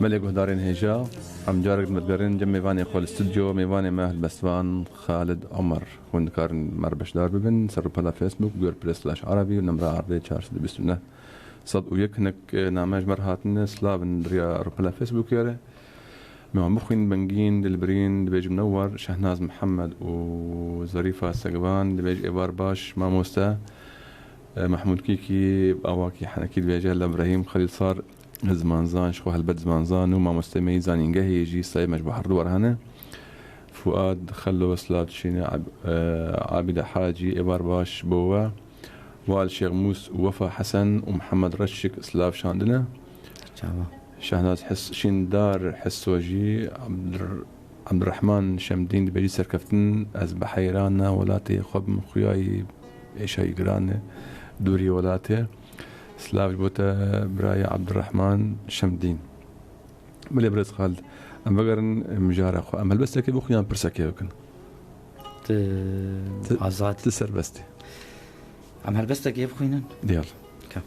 Belê guhdarên hêja, em carek dimegerin cem mêvanê xwe li stûdyo, mêvanê me helbestvan Xalid Omer. Hûn dikarin me re beşdar bibin ser rûpela Facebook, WordPress slash Arabî û nemra erdê çar sed û bîst û neh sed û yek. Hinek, e, name ji me re hatine, silav in di riya rûpela Facebookê re. Me wan bixwîn, Bengîn, Dilbirîn, dibêjim Newar, Şehnaz Mihemed û Zarîfa Segvan, dibêj êvar baş, mamoste, e, Mehmûd Kîkî, Awakî Henekî dibêje, Lebrehîm Xelîlsar, zimanzan, ji xwe helbet zimanzan û mamosteyê me yî zanîngehê jî sayê me ji bo herdu we re hene. Fuad Xelo, silav dişîne, Ab-, e, Abîde Hacî, êvar baş bo we. Wal Şêxmûs û Wefa Hesen û Mihemed Reşik silav şandine. Çawa? Şehnaz Hes-, Şîndar Heso jî, Abdur-, Abdurrahman Şemdîn dibêjî serkeftin, ez bi heyran na welatê xwe bim, xuyayî êşayî giran e, dûrî welatê. Silav ji bo te birayê Abdurrahman Şemdîn. Belê birêz Xalid, em vegerin mijara xwe. Em helbestekê bixwînin, pirsekê bikin. Tu Ti, azad. Ti serbest î. Em helbestekê bixwînin. Diyal. Ka.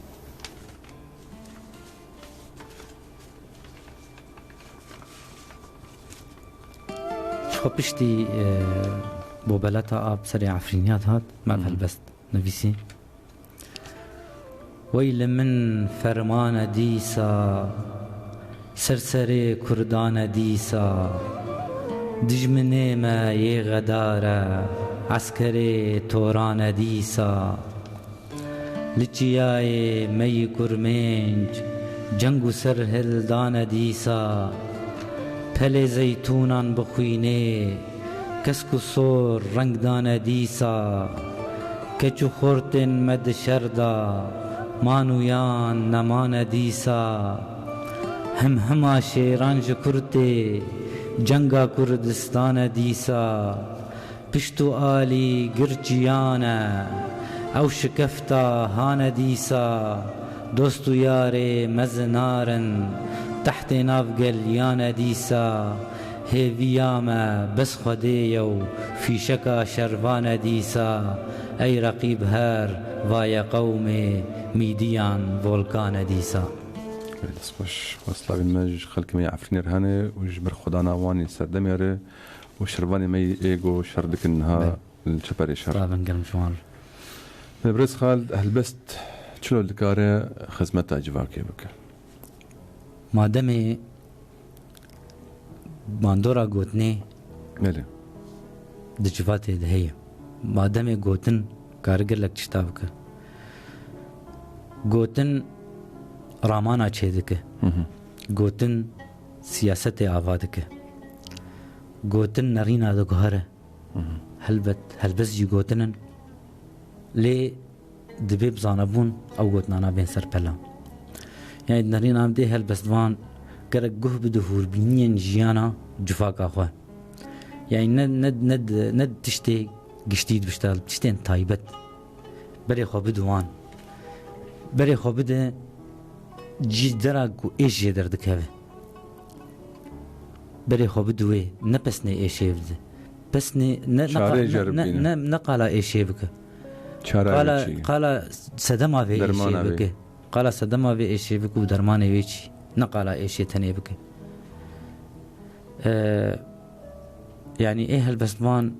Ji xwe piştî, e, bobeleta a bi serê Efrîniyat hat, me Hı hı. helbest nivîsî. Wey li min fermane dîsa, ser serê Kurdane dîsa. Dijminê me yê xedar e, eskerê torane dîsa. Li çiyayê me yî kurmênc, ceng û serhildane dîsa. Pelê zeytûnan bixwînê, kesk û sor reng dane dîsa. Keç û xortên me di şer de, man û yan nemane dîsa. Him hima şêran ji kurtê, cenga Kurdistane dîsa. Pişt û alî girçiyan e, ew şikefta hane dîsa. Dost û yarê me zinar in, tehtê nav geliyan e dîsa. Hêviya me bes Xwedê ye û fîşeka şervan e dîsa. Ey reqîb her vaye qewmê mîdiyan volkan e dîsa. Destxweş, weslavên me ji xelkê me yê Efrînê re hene û ji ber xwedana wan ê serdemê re û şervanê me yê êgo şer dikin niha Belê. li çeperê şer. Slavên germ ji wan re. Birêz Xalid, helbest çilo dikare xizmeta civakê bike? Mademê bandora gotinê Belê. di civatê de heye. Mademê gotin kare gelek tişta bike. Gotin ramana çêdike. Hı hı. Gotin siyasetê ava dike. Gotin nerîna diguhere. Hı hı. Helbet, helbest jî gotin in. Lê divê bi zanebûn ew gotinana bên ser pela. Yani di nerîna em dê helbestvan gerek guh bide hûrbîniyên jiyana civaka xwe. Yani ne, ne, ne, ne tiştê giştî dibişte, tiştên taybet. Berê xwe bide wan. Berê xwe bide cî dera ku êş jê derdikeve. Berê xwe bide wê, ne pesnê êşê bide. Pesnê ne, ne Çarê qa-, jê ne, re ne, bidîne. ne, ne qala êşê bike. Çara Qala, wê çi? qala sedema vê Dermana êşê vê. bike. Qala sedema vê êşê bike û dermanê wê çi. Ne qala êşê tenê bike. Ee, yani ê helbestvan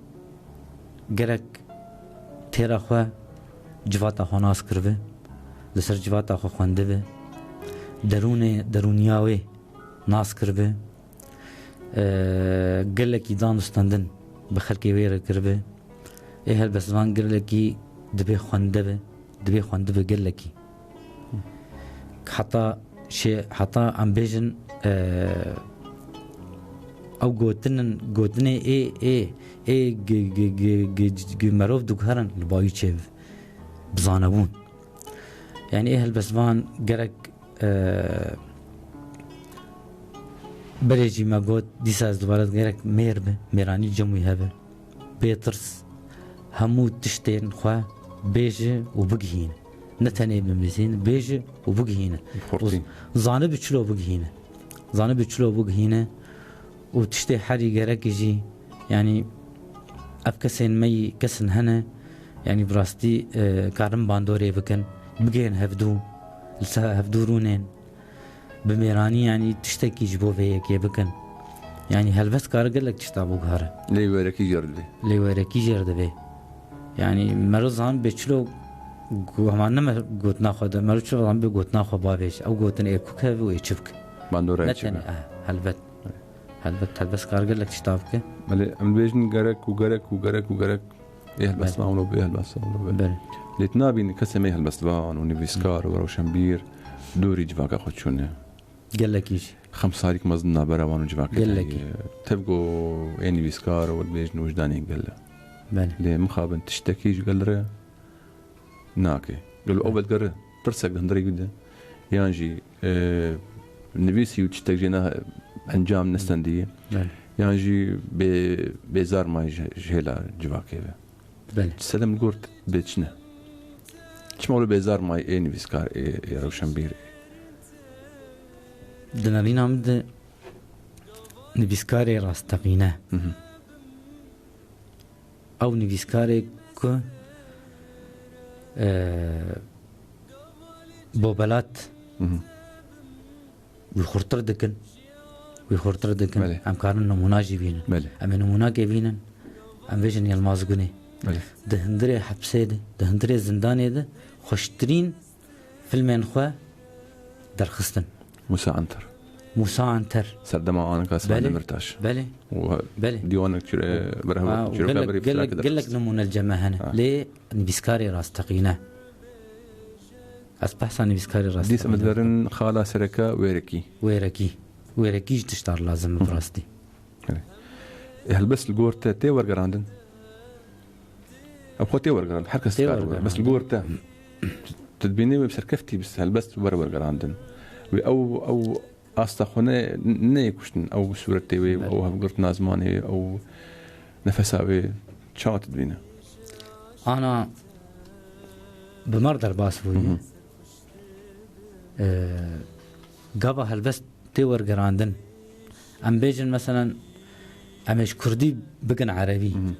gerek têra xwe, civata xwe nas kiribe, li ser civata xwe xwendibe, derûnê, derûniya wê nas kiribe, e, gelekî dan û stendin bi xelkê wê re kiribe. Ê helbestvan gelekî dibê xwendibe, dibê xwendibe gelekî. Heta şê-, heta em bêjin, e, ew gotinin, gotinê ê, ê, ê gi, gi, gi, gi, gi merov diguherin li bayî çêbibe. Bi zanebûn. Yani ê helbestvan gerek, e, berê jî me got, dîsa ez dubare gerek mêr be, mêranî cem wî hebe. Bê tirs hemû tiştên xwe bêje û bigihîne. Ne tenê bimizîne, bêje û bigihîne. Bi xurtî. Û zanibe çilo bigihîne. Zanibe çilo bigihîne û tiştê herî gerekî jî, yanî ev kesên me yî kesin hene, yanî bi rastî, e, karin bandorê bikin, bigihên hevdû, li ser hevdû rûnên. Bi mêranî, yanî tiştekî ji bo vê yekê bikin. Yanî helbest kare gelek tişta biguhere. Lê wêrekî jêr divê. Lê wêrekî jêr divê. Yanî mero zan bê çilo gu-, hema ne me gotina xwe de, mero çilo zan bê gotina xwe bavêj. Ew gotin ê ku keve û ê çi bike. Bandora Ne ê çi tenê, be? eh, helbet. Helbet, helbest kare gelek tişta bike. Belê, em dibêjin gerek û gerek û gerek û gerek. Ê helbestvan Belê. wilo bê, ê helbestvan wilo bê. Belê. Lê tu nabînî kesê me helbestvan û nivîskar û rewşenbîr dûrî civaka xwe çûne. Gelekî jî. Xemsarîk mezin nabera wan û civakê Gelekî. heye. Tev ku ê nivîskar û dibêjin wijdanê gel e. Belê. Lê mixabin tiştekî ji gel re nake. Gelo ew Belê. vedigere tirsek di hundirê wî de, yan jî, e, nivîsî û tiştek jê ne encam nestendiye, Belê. yan jî bê-, bêzar mayî ji, ji hêla civakê ve. Belê. Sedem li gor te bê çi ne? Çima wilo bêzar mayî ê nivîskar, ê, ê rewşenbîr? Di nerîna min de nivîskarê rasteqîne. Hı hı. Ew nivîskarê ku, e, bobelat Hı hı. wî xurtir dikin. Wî xurtir dikin. Belê. Em karin nimûna jî bînin. Belê. Em ê nimûnakê bînin. Em bêjin Yilmaz Gunê. Belê. Di hundirê hepsê de, di hundirê zindanê de xweştirîn filmên xwe derxistin. Musa Anter. Musa Anter. Serdema Anika Sima Belê. Demirtaş. Belê. Û Belê. Dîwanek çire-, berheva-, Ha, û çîroka gelek, berî gelek, firakê gelek derxist. nimûne li cem me hene. Ha. Lê nivîskarê rasteqîne. Ez behsa nivîskarê rasteqîne Dîs em dikim. diberin xala sereke wêrekî. Wêrekî. Wêrekî ji tiştar lazim Hı hı. bi rastî. Belê. E, helbest li gor te tê wergerandin? Ew xwe tê wergerandin. Her kes Tê dikare wergerandin. Bes li gor te. Tu dibînî wê bi serkeftî bi helbest were wergerandin. Wê ew, ew asta xwe ne, neyê kuştin. Ew sûretê wê, Belê. ew hevgirtina zimanê wê, ew nefesa wê. Çawa tu dibîne? Ana bi mer derbas bûye. Hı hı. Ee, gava helbest tê wergerandin. Em bêjin, meselen, em ê ji kurdî bikin erebî. Hı hı.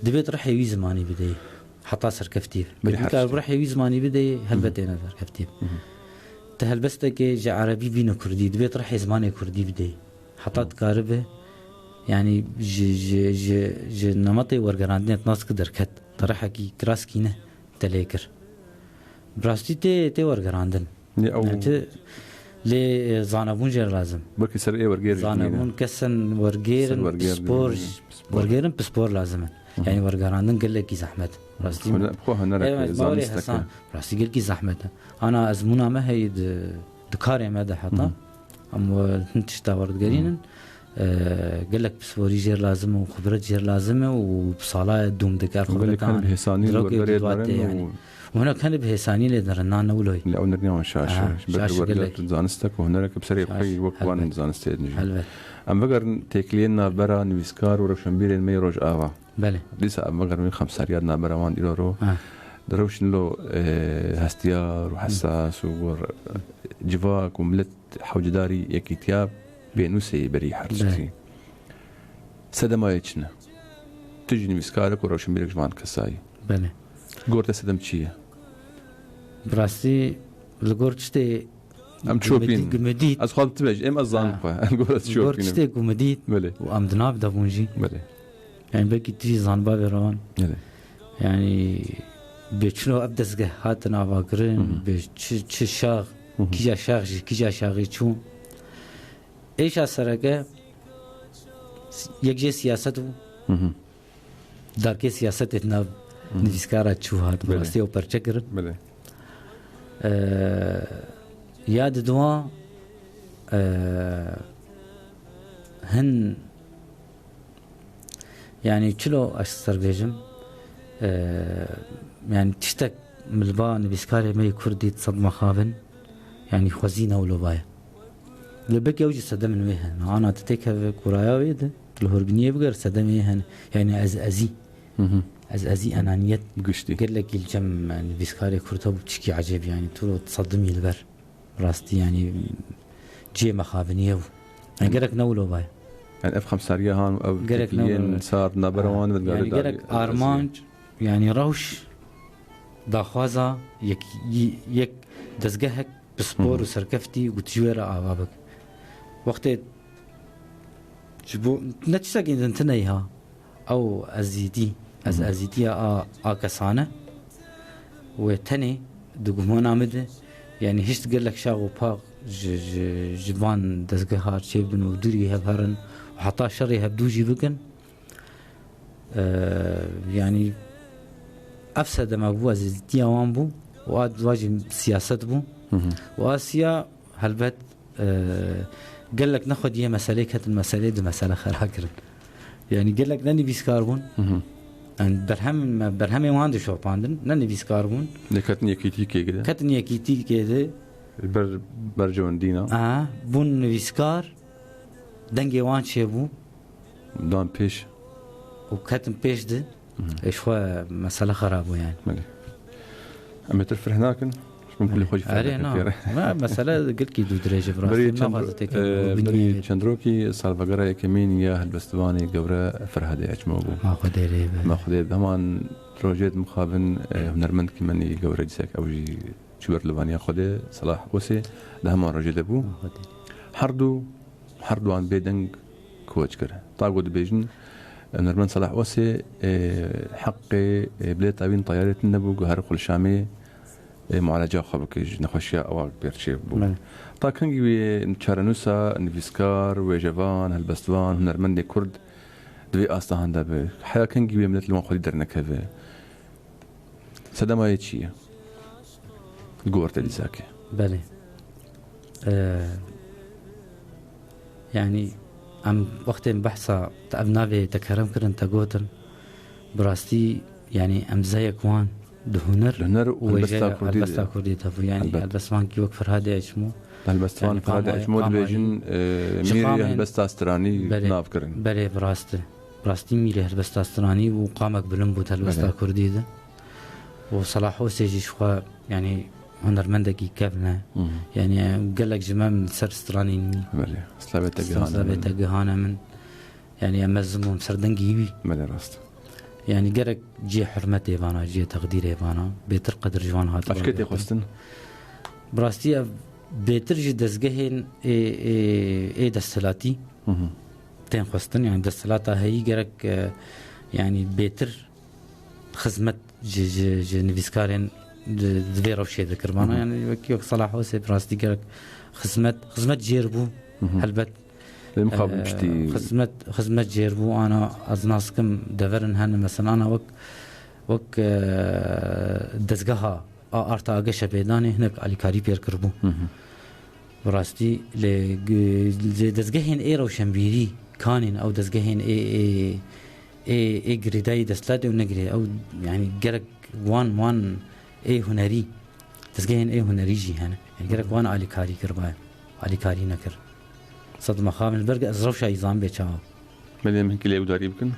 Divêt rihê wî zimanî bideyê. Heta serkeftî. Belê, Belkî her kar tiştê. rihê wî zimanî bideyê, helbet Hı hı. têne serkeftî. Hı hı. Ti helbestekê ji erebî bîne kurdî, divêt rihê zimanê kurdî bideyê. Heta Hı. dikaribe, yanî ji, ji, ji, ji nemetê wergerandinê nas ki derket. Ti rihekî kiraskî ne te lê kir. Bi rastî tê, tê wergerandin. Lê ew Yani ti, lê, e, zanebûn jê lazim. Belkî ser ê wergêr jî Zanebûn, bimîne. kesen wergêrin, Ser wergêr pispor, bimîne. Pispor. wergêrin pispor lazim in. Hı hı. Yani wergerandin gelekî zehmet. Rastî Hune-, mi? xwe hunerek Evet, e, bawerê zanisteke. Hesan, rastî gelekî zehmet e. Ana ezmûna me heye di, di karê me de heta. Hı hı. Em we hin tişta werdigerînin. Hı. E, gelek pisporî jêr lazim û xibret jêr lazim e û bi sala dûm dike. Gelek Xibretan hin bi hêsanî li dirokê werberê dîwatê diberin yani. û Û hinek hene bi hêsanî lê dirin, na ne wilo ye. Lê ew nerîna wan şaş e. Aha, Ji ber şaş e, werger gelek. tu zanisteke hunereke bi serê Şaş, xwe yî wek wan helbet. zanistê dijî. Helbet. Em vegerin têkiliyên navbera nivîskar û rewşenbîrên me yê Rojava. Belê. Dîsa em vegerin wî xemsariya navbera wan îro ro. Ha. Di rewşin lo, e, hestiyar û Hı. hesas û gor, e, civak û milet hewcedarî yekîtiya pênûsê yê berî her Belê. tiştî. Sedema yê çi ne? Tu jî nivîskarek û rewşenbîrek ji van kesayî. Belê. Gor te sedem çi ye? Bi rastî li gor tiştê Em ku min çopîn. dî-, ku min dît. Ez xwe tu bêj, em ez zanim Ha. xwe. Li gor ez Li gor çopînim. tiştê ku min dît Belê. û em di nav de bûn jî. Belê. Yani belkî tu jî zanibavê rewan. Belê. Yani bê çilo ev dezgeh hatin avakirin, Hı hı. bê çi, çi şax, Hı hı. kîja şax jî, kîja şaxî çû. Êşa sereke s-, yek jê siyaset bû. Hı hı. Darkê siyasetê di nav Hı hı. nivîskara çû hat, Belê. rastî ew perçe kirin. Belê. Ee, ya di dua, ee, hin Yani çilo ez ser bêjim, e, yani tiştek min li ba nivîskarê me yê Kurd dît sed mexabin, yani xwezî ne wilo baye. Lê belkî ew jî sedemên wê hene. Ana tu têkeve kuraya wê de, tu li horbîniyê biger sedemê hene. Yani ez ezî. Hı hı. Ez ezî enaniyet. Giştî. Gelekî li cem, yani, nivîskarê Kurd hebû tişkî ecêb yani. Tu sedemî li ber. Rastî, yanî, cihê mexabiniyê bû. Yani, Yani, gerek ne wilo bay. Yani, ev xemsariya han û ev Gerek ne têkiliyên wilo. sar nabera Ha, wan ve yani, digarî gerek da-, armanc, yani, rewş, daxwaza yek, yek dezgehek pispor û serkeftî û tu ji wê re ava bik. Wextê ji bo ne tiştekî din tune ha. Ew ezîtî, ez ezîtiya a, a kesane wê tenê di gumana min de, yanî hişt gelek şax û pax ji, ji, ji van dezgeha çêbin û dûrî hev herin û heta şerê hevdû jî bikin. Ee, yanî ev sedeme bû, ezîtiya wan bû û a diva jî siyaset bû. Û a siya helbet, e, gelek nexwediye meselê ketin meselê di mesele xera kirin. Yanî gelek ne nivîskar bûn. Yanî berhem, me berhemê wan dişopandin, ne nivîskar bûn. Lê ketin yekîtîkê de. Ketin yekîtîkê de. Ber, bercewendîna. Aha, bûn nivîskar, dengê wan çêbû. Dan pêş. Û ketin pêş de, ê ji xwe mesele xera bû yani. Belê. Em ê tir fireh nakin. Ji bin kulî xwe jî fireh Erê, nakin na. Pêre. Me, mesele gelkî dû dirêj e, bi rastî Berî çend, naxwaze têkevin, e, û berî biniyê. Çend rokî salvegera yekemîn ya helbestvanê gewre Ferhadê Eçmo bû. Ma Xwedê rê be. Ma Xwedê, heman rojê di mixabin, e, hunermendkî me nî gewre dîsek ew jî çû ber livaniya Xwedê, Selah Osê, di heman rojê de bû. Ma Xwedê. Her du, her duan bêdeng koç kir. Ta ku dibêjin, hunermend Selah Osê, e, heqê, e, bilêta wî teyarê tune bû, ku here xwe li Şamê, e, mualeca xwe bike ji nexweşiya ewa pêr çêbû. Belê. Ta kengî wê çarenûsa, nivîskar, wêjevan, helbestvan, hunermendê Kurd di vê asta handa be? Heya kengî wê milet li wan xwedî dernekeve? Sedema yê çi ye? Li gor te dîsakê. Belê. Ee, yani em wextê em behsa te ev navê te kerem kirin, te gotin, bi rastî, yani em zeyek wan di huner Di huner û û helbesta wêjeya kurdî de. helbesta kurdî de bû. Yani Helbet. helbestvankî wek Ferhadê Eçmo. Helbestvan Yani Ferhadê qama-, Eçmo qama dibêjin, e, Ji mîrê qamên helbesta stranî Belê, nav kirin. belê, bi rast e. Bi rastî mîrê helbesta stranî û qamek bilind bû di helbesta Belê. kurdî de. Û Selah Hosê jî ji xwe, yani, hunermendekî kevn e. Hı hı. Yani, gelek ji me li ser stranî nî. Belê. Slavê te Slavê gihane min. te gihane min. Yani, em mezin bûn ser dengî wî. Belê, rast. Yani, gerek cihê hurmetê vana, cihê teqdîrê vana. Bêtir qedir ji wan hatiye Ev çi tê girtin. xwestin? Bi rastî ev bêtir ji dezgehên ê, ê, ê desthilatî Hı hı. tên xwestin. Yani, desthilata heyî gerek, e, yani, bêtir xizmet ji, ji, ji nivîskarên di, di vê rewşê dikir. Vana, Hı hı. yani, wekî wek Salah Hosê bi rastî gerek xizmet, xizmet jêr bû, Hı hı. helbet. Lê mixabin Ee, piştî xizmet, xizmet jêr bû, ana ez nas kim deverin hene, mesela, ana wek, wek, e, dezgeha a arta a geşepêdanê hinek alîkarî pêr kiribû. Hı hı. Bi rastî lê g-, lê dezgehên ê rewşenbîrî kanên ew dezgehên ê, ê, ê, ê girêdayî desthilatê û negirê ew, yani gerek wan, wan ê hunerî, dezgehên ê hunerî jî hene. Yani gerek wan alîkarî kiribaye. Alîkarî nekir. Sed mexabin li ber ez rewşa îzan bê çawa. Belê, em hinkî lê ewdarî bikin.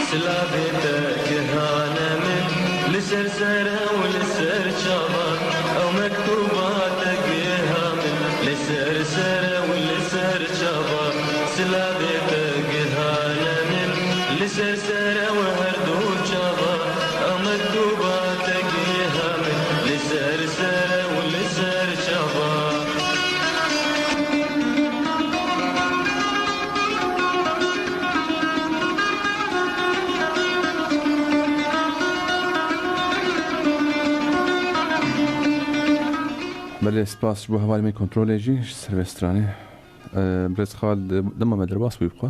Silavê te gihane min, li ser sere û li ser çava, ew mektuba te giha min, li ser sere û li ser çava, silavê te gihane min, li ser sere û her du çava, ew mektuba te giha min, li ser sere û li ser çava. Belê, spas ji bo hevalê me kontrolê jî ji ser vê stranê. Ee, Birêz Xalid, dema me derbas bûyî bi xwe.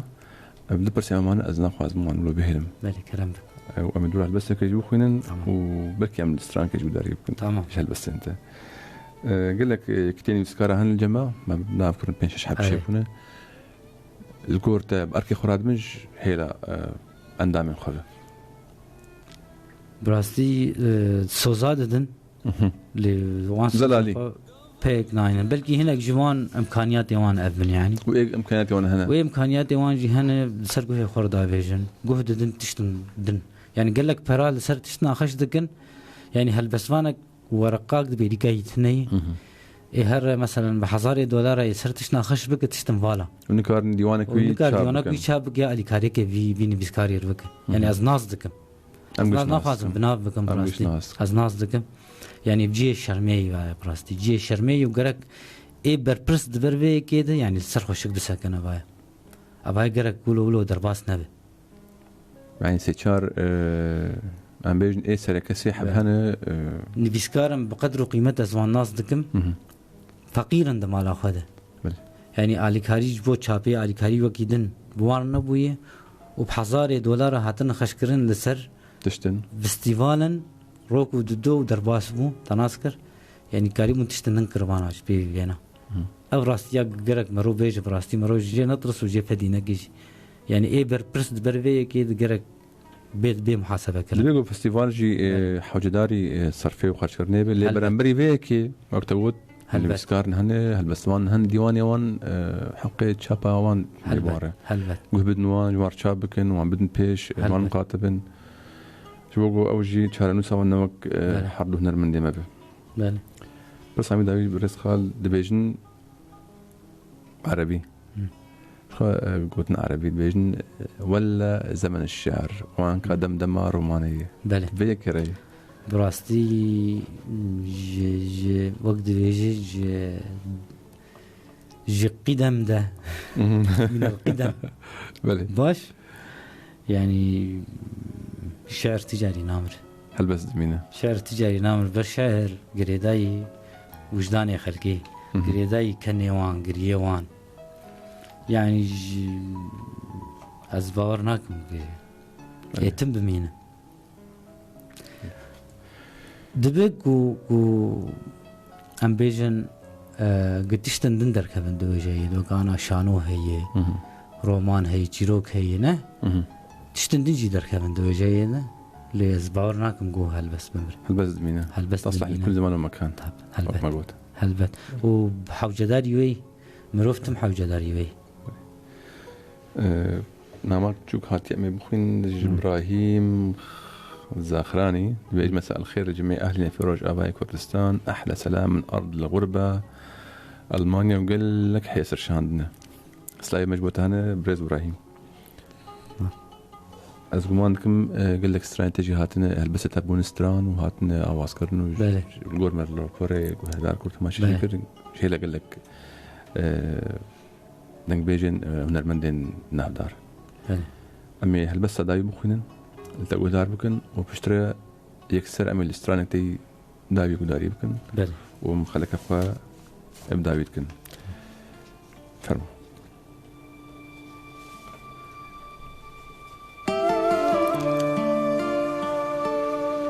Em du pirsê em hene, ez naxwazim wan wilo bihêlim. Belê, kerem bike. Ew, em ê dûra helbesteke jî bixwînin Tamam. û belkî em straneke jî gudarî bikin. Tamam. Ji helbestên te. Ee, gelek, e, kitên nivîskara hene li cem me, me nav kirin pênc şeş heb Erê. çêbûne. Li gor te bi erkê xwe re dibin ji hêla, e, endamên xwe ve? Bi rastî, e, soza didin. Mhm. Lê wan Zelalî. sozên xwe pêk naynin. Belkî hinek ji wan imkaniyatê wan ev bin, yani. Û ê imkaniyatê wan hene? Wê imkaniyatê wan jî hene, li ser guhê xwe re davêjin. Guh didin tiştin din. Yani gelek pera li ser tiştina xerc dikin. Yani helbestvanek wereqak di bêrîka hî tune ye. Mhm. Ê her, meselen, bi hezarê dolara ê ser tiştna xeş bike, tiştin vala. Û nikarin dîwanek Û wî nikar çap dîwanek bikin. wî çap bike, alîkariyeke vî, vî nivîskariyê bike. Yanî ez nas dikim. Em Ez guş nas nas naxwazim dikim. bi nav bikim Em bi guş rastî. nas dikim. Ez nas dikim. Yanî cihê şermeyî vaye bi rastî. Cihê şermeyî û gerek ê berpirs di ber vê yekê de, yanî li ser xweşik bisekine vaye. Ev vaye gerek wilo wilo derbas nebe. Yani sê çar, e, em bêjin ê sereke sê heb Be. hene, e, Nivîskar in bi qedr û qîmet ez wan nas dikim. Hı hı. Feqîr in di mala xwe de. Belê. Yanî alîkarî ji bo çapê alîkarî wekî din bi wan nebûye û bi hezarê dolara hatine xeşkirin li ser Tiştin. festîvalin rok û dido û derbas bû, te nas kir. Yanî karîbûn tiştin din kiribana ji pê vêna. Hı. Ev rastiya gerek merov bêje bi rastî merov ji jê netirs û jê pedî neke jî. Yanî ê berpirs di ber vê yekê di gerek bê, bê muhasebe kirin. Divê ku festîval jî, e, Evet. hewcedarî, e, serfê û xerckirinê be, lê Helbet. beramberî vê yekê, wek te got, Helbet. nivîskarin hene, helbestvan hene, dîwanê wan, e, heqê çapa wan Helbet. lê bare. Helbet. Guh bidin wan, ji wan re çap bikin, wan bidin pêş, e, wan Helbet. muqatibin. Ji bo ku ew jî çarenûsa wan ne wek, e, Belê. her du hunermendê me be. Belê. Pirsa min dawî birêz xal dibêjin erebî. Hı. Xwe, e, gotin erebî dibêjin, e, welle zemen şiar, wan ka dem dema romanê ye. Belê. Vê yekê re ye. Bi rastî ji, ji, wek dibêje ji, ji qîdem de. Mhm. Min el qîdem. Belê. Baş. Yanî şer ticarî namir. Helbest dimîne. Şer ticarî namir ber şer girêdayî wijdanê xelkê. Hı hı. Girêdayî kenê wan, giriyê wan. Yanî ji, ez bawer nakim ku Evet. êtim bimîne. Dibe ku, ku em bêjin, e, gi tiştin din derkevin di wêjeyê de, wek ana şano heye, Hı hı. roman heye, çîrok heye, ne? Hı hı. Tiştin din jî derkevin di wêjeyê de. Lê ez bawer nakim ku helbest bimire. Helbest dimîne. Helbest Taslah dimîne. Kul zaman û mekan. Tab-, helbet. Wek me got. Helbet. Û hewcedarî wê, mirov tim hewcedarî wê. Ee, Nama çûk hatiye em ê bixwîn ji Hı. Îbrahîm Zaxranî. Dibêje, "Mesa el xêr li cimê ehlî nefê Rojavayê Kurdistan. Ehle selam min erd li xurbe. Almanya û gelek hêsir şandine." Silavê me ji bo te hene, birêz Îbrahîm. Hı. Ez guman dikim, e, gelek stranên te jî hatine, helbestê te bûne stran û hatine awazkirin û Belê. ji, li gor me li raporê guherdar kurt hema Belê. çêkir. Jê le gelek, e, dengbêjên, e, hunermendên navdar. Belê. Em ê helbesta dawî bixwînin, li te guhdar bikin û piştre yekser em ê li stranek te yî dawî guhdarî bikin Belê. û em xeleke xwe ev dawî dikin. Fermo.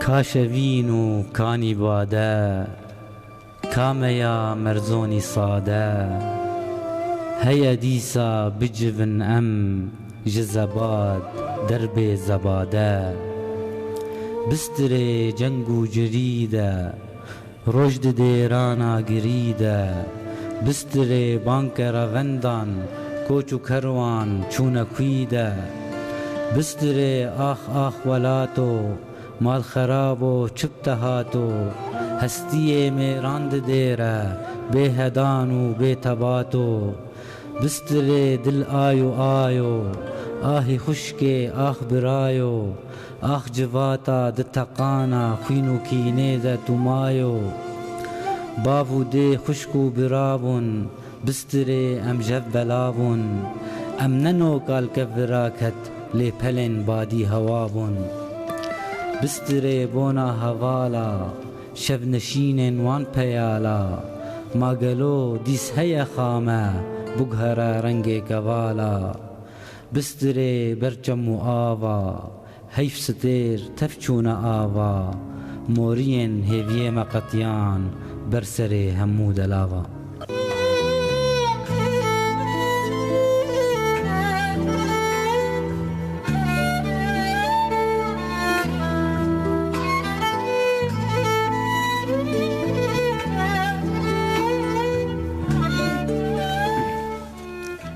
Ka şevîn û kanî bade, ka meya merzonî sade, heye dîsa bicivin em ji zebad derbê zebade. Bistirê ceng û cirî de, roj di dêrana girî de, bistirê banke revendan, koç û kerwan çûne kwî de. Bistirê ax ax welato, mal xerabo çi bi te hato, hestiyê mêran di dêre, bê hedan û bê tebato. Bistirê dil ay û ayo, ahî xwişkê, ax birayo, ax civata di teqana xwîn û kînê de tu mayo. Bav û dê xwişk û bira bûn, bistirê em jev bela bûn. Em ne noka li kev vira ket, lê pelên badî hewa bûn. Bistirê bona hevala, şevnişînên wan peyala. Ma gelo dîs heye xame, biguhere rengê kevala. Bistirê ber çem û ava, heyf stêr tev çûne ava. Moriyên hêviyê me qetiyan, ber serê hemû delava.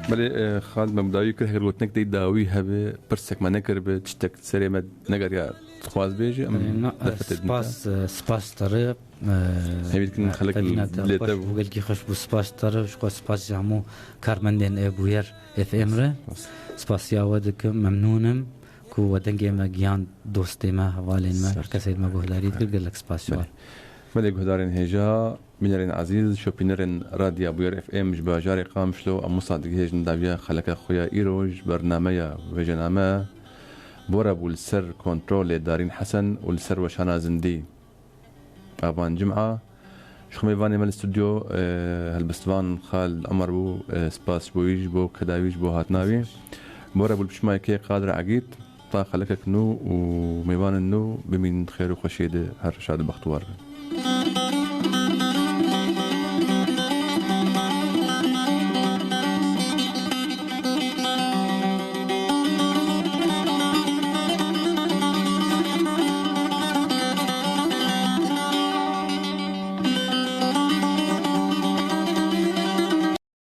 Belê, e, Xalid, me bi dawî kir, heger gotinek tê dawî hebe, pirsek me nekiribe, tiştek serê me negeriya Dixwaz bêje, em Erê, na, derfetê din spas, te. e, spas te re, e, Hevî dikin me xelek qedîna te lê xweş te bû. bû, gelkî xweş bû, spas te re, ji xwe spas ji hemû karmendên e Bûyer F M re. Spas. Spasiya we dikim, memnûn im ku we dengê me giyan dostê me, hevalên me, Ser. her kesê me guhdarî dikir, gelek spas ji Belê. we. Belê guhdarên hêja, bînerên ezîz, şopînerên Radya Bûyer F M ji bajarê Qamişlo, em wisa digihêjin dawiya xeleka xwe ya îro ji bernameya wêjename. Bore bû li ser kontrolê Darîn Hesen û li ser weşana Zindî. Avan Cima. Ji xwe mêvanê me li stûdyo, e, helbestvan Xal Omer bû, e, spas ji bo wî, ji bo keda wî, ji bo hatina wî. Bore bû li pişmayekê Qadir Egîd, ta xelekek nû û mêvanên nû bimînin xêr û xweşiyê de, her şad û bextewar bin.